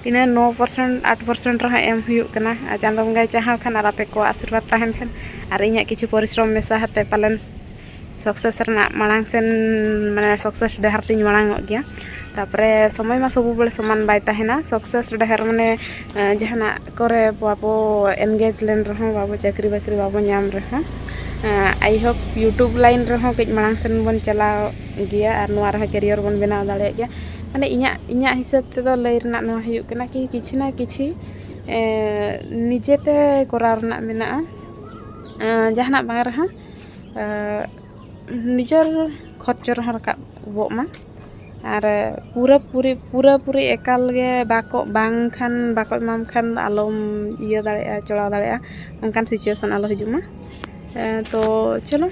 ᱤᱱᱟᱹ ᱱᱚ ᱯᱟᱨᱥᱮᱱᱴ ᱟᱴ ᱯᱟᱨᱥᱮᱱᱴ ᱨᱮᱦᱚᱸ ᱮᱢ ᱦᱩᱭᱩᱜ ᱠᱟᱱᱟ᱾ ᱟᱨ ᱪᱟᱸᱫᱚ ᱵᱚᱸᱜᱟᱭ ᱪᱟᱦᱟᱣ ᱠᱷᱟᱱ ᱟᱨ ᱟᱯᱮ ᱠᱚᱣᱟᱜ ᱟᱥᱤᱨᱵᱟᱫᱽ ᱛᱟᱦᱮᱱ ᱠᱷᱟᱱ ᱟᱨ ᱤᱧᱟᱹᱜ ᱠᱤᱪᱷᱩ ᱯᱚᱨᱤᱥᱨᱚᱢ ᱢᱮᱥᱟ ᱟᱛᱮ ᱯᱟᱞᱮᱱ ᱥᱟᱠᱥᱮᱥ ᱨᱮᱱᱟᱜ ᱢᱟᱲᱟᱝ ᱥᱮᱱ, ᱢᱟᱱᱮ ᱥᱟᱠᱥᱮᱥ ᱰᱟᱦᱟᱨ ᱛᱤᱧ ᱢᱟᱲᱟᱝ ᱚᱜ ᱜᱮᱭᱟ᱾ ᱛᱟᱨᱯᱚᱨᱮ ᱥᱚᱢᱚᱭ ᱢᱟ ᱥᱚᱵᱩ ᱵᱮᱲᱮ ᱥᱚᱢᱟᱱ ᱵᱟᱭ ᱛᱟᱦᱮᱱᱟ᱾ ᱥᱟᱠᱥᱮᱥ ᱰᱟᱦᱟᱨ ᱢᱟᱱᱮ ᱡᱟᱦᱟᱱᱟᱜ ᱠᱚᱨᱮ ᱵᱟᱵᱚ ᱮᱱᱜᱮᱡᱽ ᱞᱮᱱ ᱨᱮᱦᱚᱸ, ᱵᱟᱵᱚ ᱪᱟᱹᱠᱨᱤ ᱵᱟᱹᱠᱨᱤ ᱵᱟᱵᱚ ᱧᱟᱢ ᱨᱮᱦᱚᱸ, I hope YouTube line ᱨᱮᱦᱚᱸ ᱠᱟᱹᱡ ᱢᱟᱲᱟᱝ ᱥᱮᱱ ᱵᱚᱱ ᱪᱟᱞᱟᱣ ᱜᱮᱭᱟ ᱟᱨ ᱱᱚᱣᱟ ᱨᱮᱦᱚᱸ ᱠᱮᱨᱤᱭᱟᱨ ᱵᱚᱱ ᱵᱮᱱᱟᱣ ᱫᱟᱲᱮᱭᱟᱜ ᱜᱮᱭᱟ᱾ ᱢᱟᱱᱮ ᱤᱧᱟᱹᱜ ᱤᱧᱟᱹᱜ ᱦᱤᱥᱟᱹᱵ ᱛᱮᱫᱚ ᱞᱟᱹᱭ ᱨᱮᱱᱟᱜ ᱱᱚᱣᱟ ᱦᱩᱭᱩᱜ ᱠᱟᱱᱟ ᱠᱤ ᱠᱤᱪᱷᱤ ᱱᱟ ᱠᱤᱪᱷᱤ ᱱᱤᱡᱮᱛᱮ ᱠᱚᱨᱟᱣ ᱨᱮᱱᱟᱜ ᱢᱮᱱᱟᱜᱼᱟ᱾ ᱡᱟᱦᱟᱱᱟᱜ ᱵᱟᱝ ᱨᱮᱦᱚᱸ ᱱᱤᱡᱮᱨ ᱠᱷᱚᱨᱪᱚ ᱨᱮᱦᱚᱸ ᱨᱟᱠᱟᱵᱚᱜ ᱢᱟ᱾ ᱟᱨ ᱯᱩᱨᱟᱹᱯᱩᱨᱤ ᱯᱩᱨᱟᱹᱯᱩᱨᱤ ᱮᱠᱟᱞ ᱜᱮ ᱵᱟᱠᱚ, ᱵᱟᱝᱠᱷᱟᱱ ᱵᱟᱠᱚ ᱮᱢᱟᱢ ᱠᱷᱟᱱ ᱟᱞᱚᱢ ᱤᱭᱟᱹ ᱫᱟᱲᱮᱭᱟᱜᱼᱟ, ᱪᱚᱲᱟᱣ ᱫᱟᱲᱮᱭᱟᱜᱼᱟ, ᱚᱱᱠᱟᱱ ᱥᱤᱪᱩᱭᱮᱥᱚᱱ ᱟᱞᱚ ᱦᱤᱡᱩᱜ ᱢᱟ᱾ ᱛᱚ ᱪᱚᱞᱚ,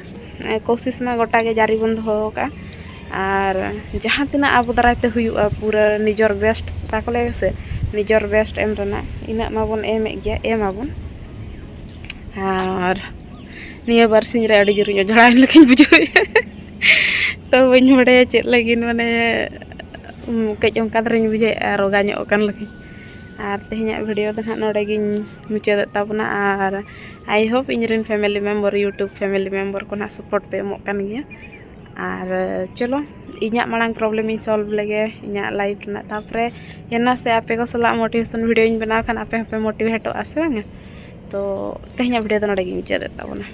ᱠᱳᱥᱤᱥ ᱢᱟ ᱜᱚᱴᱟ ᱜᱮ ᱡᱟᱹᱨᱤ ᱵᱚᱱ ᱫᱚᱦᱚ ᱟᱠᱟᱫᱼᱟ᱾ ᱟᱨ ᱡᱟᱦᱟᱸ ᱛᱤᱱᱟᱹᱜ ᱟᱵᱚ ᱫᱟᱨᱟᱭ ᱛᱮ ᱦᱩᱭᱩᱜᱼᱟ, ᱯᱩᱨᱟᱹ ᱱᱤᱡᱚᱨ ᱵᱮᱥᱴ ᱛᱟᱠᱚ ᱞᱟᱹᱭ ᱥᱮ, ᱱᱤᱡᱚᱨ ᱵᱮᱥᱴ ᱮᱢ ᱨᱮᱱᱟᱜ ᱤᱱᱟᱹᱜ ᱢᱟᱵᱚᱱ ᱮᱢᱮᱫ ᱜᱮᱭᱟ, ᱮᱢ ᱟᱵᱚᱱ᱾ ᱟᱨ ᱱᱤᱭᱟᱹ ᱵᱟᱨᱥᱤᱧ ᱨᱮ ᱟᱹᱰᱤ ᱡᱳᱨᱤᱧ ᱚᱡᱷᱲᱟᱭᱮᱱ ᱞᱮᱠᱟᱧ ᱵᱩᱡᱷᱟᱹᱣᱮᱫᱼᱟ᱾ ᱛᱚ ᱵᱟᱹᱧ ᱵᱟᱰᱟᱭᱟ ᱪᱮᱫ ᱞᱟᱹᱜᱤᱫ, ᱢᱟᱱᱮ ᱠᱟᱹᱡ ᱚᱱᱠᱟ ᱫᱷᱟᱨᱟᱧ ᱵᱩᱡᱷᱟᱹᱣᱮᱫᱼᱟ, ᱨᱳᱜᱟ ᱧᱚᱜ ᱟᱠᱟᱱ ᱞᱮᱠᱟᱧ᱾ ᱟᱨ ᱛᱮᱦᱮᱧᱟᱜ ᱵᱷᱤᱰᱤᱭᱳ ᱫᱚ ᱱᱟᱦᱟᱜ ᱱᱚᱰᱮ ᱜᱤᱧ ᱢᱩᱪᱟᱹᱫᱮᱫ ᱛᱟᱵᱚᱱᱟ᱾ ᱟᱨ I hope ᱤᱧ ᱨᱮᱱ family member, YouTube family member ᱠᱚ ᱱᱟᱦᱟᱜ ᱥᱟᱯᱳᱨᱴ ᱯᱮ ᱮᱢᱚᱜ ᱠᱟᱱ ᱜᱮᱭᱟ᱾ ᱟᱨ ᱪᱚᱞᱚ, ᱤᱧᱟᱹᱜ ᱢᱟᱲᱟᱝ ᱯᱨᱚᱵᱞᱮᱢ ᱤᱧ ᱥᱚᱞᱵᱷ ᱞᱮᱜᱮ, ᱤᱧᱟᱹᱜ ᱞᱟᱭᱤᱯᱷ ᱨᱮᱱᱟᱜ, ᱛᱟᱨᱯᱚᱨᱮ ᱦᱮᱱᱟ ᱥᱮ ᱟᱯᱮ ᱠᱚ ᱥᱟᱞᱟᱜ ᱢᱳᱴᱤᱵᱷᱮᱥᱚᱱ ᱵᱷᱤᱰᱤᱭᱳᱧ ᱵᱮᱱᱟᱣ ᱠᱷᱟᱱ ᱟᱯᱮ ᱦᱚᱸᱯᱮ ᱢᱳᱴᱤᱵᱷᱮᱴᱚᱜᱼᱟ ᱥᱮ ᱵᱟᱝᱟ? ᱛᱚ ᱛᱮᱦᱮᱧᱟᱜ ᱵᱷᱤᱰᱤᱭᱳ ᱫᱚ ᱱᱚᱰᱮ ᱜᱤᱧ ᱢᱩᱪᱟᱹᱫᱮᱫ ᱛᱟᱵᱚᱱᱟ᱾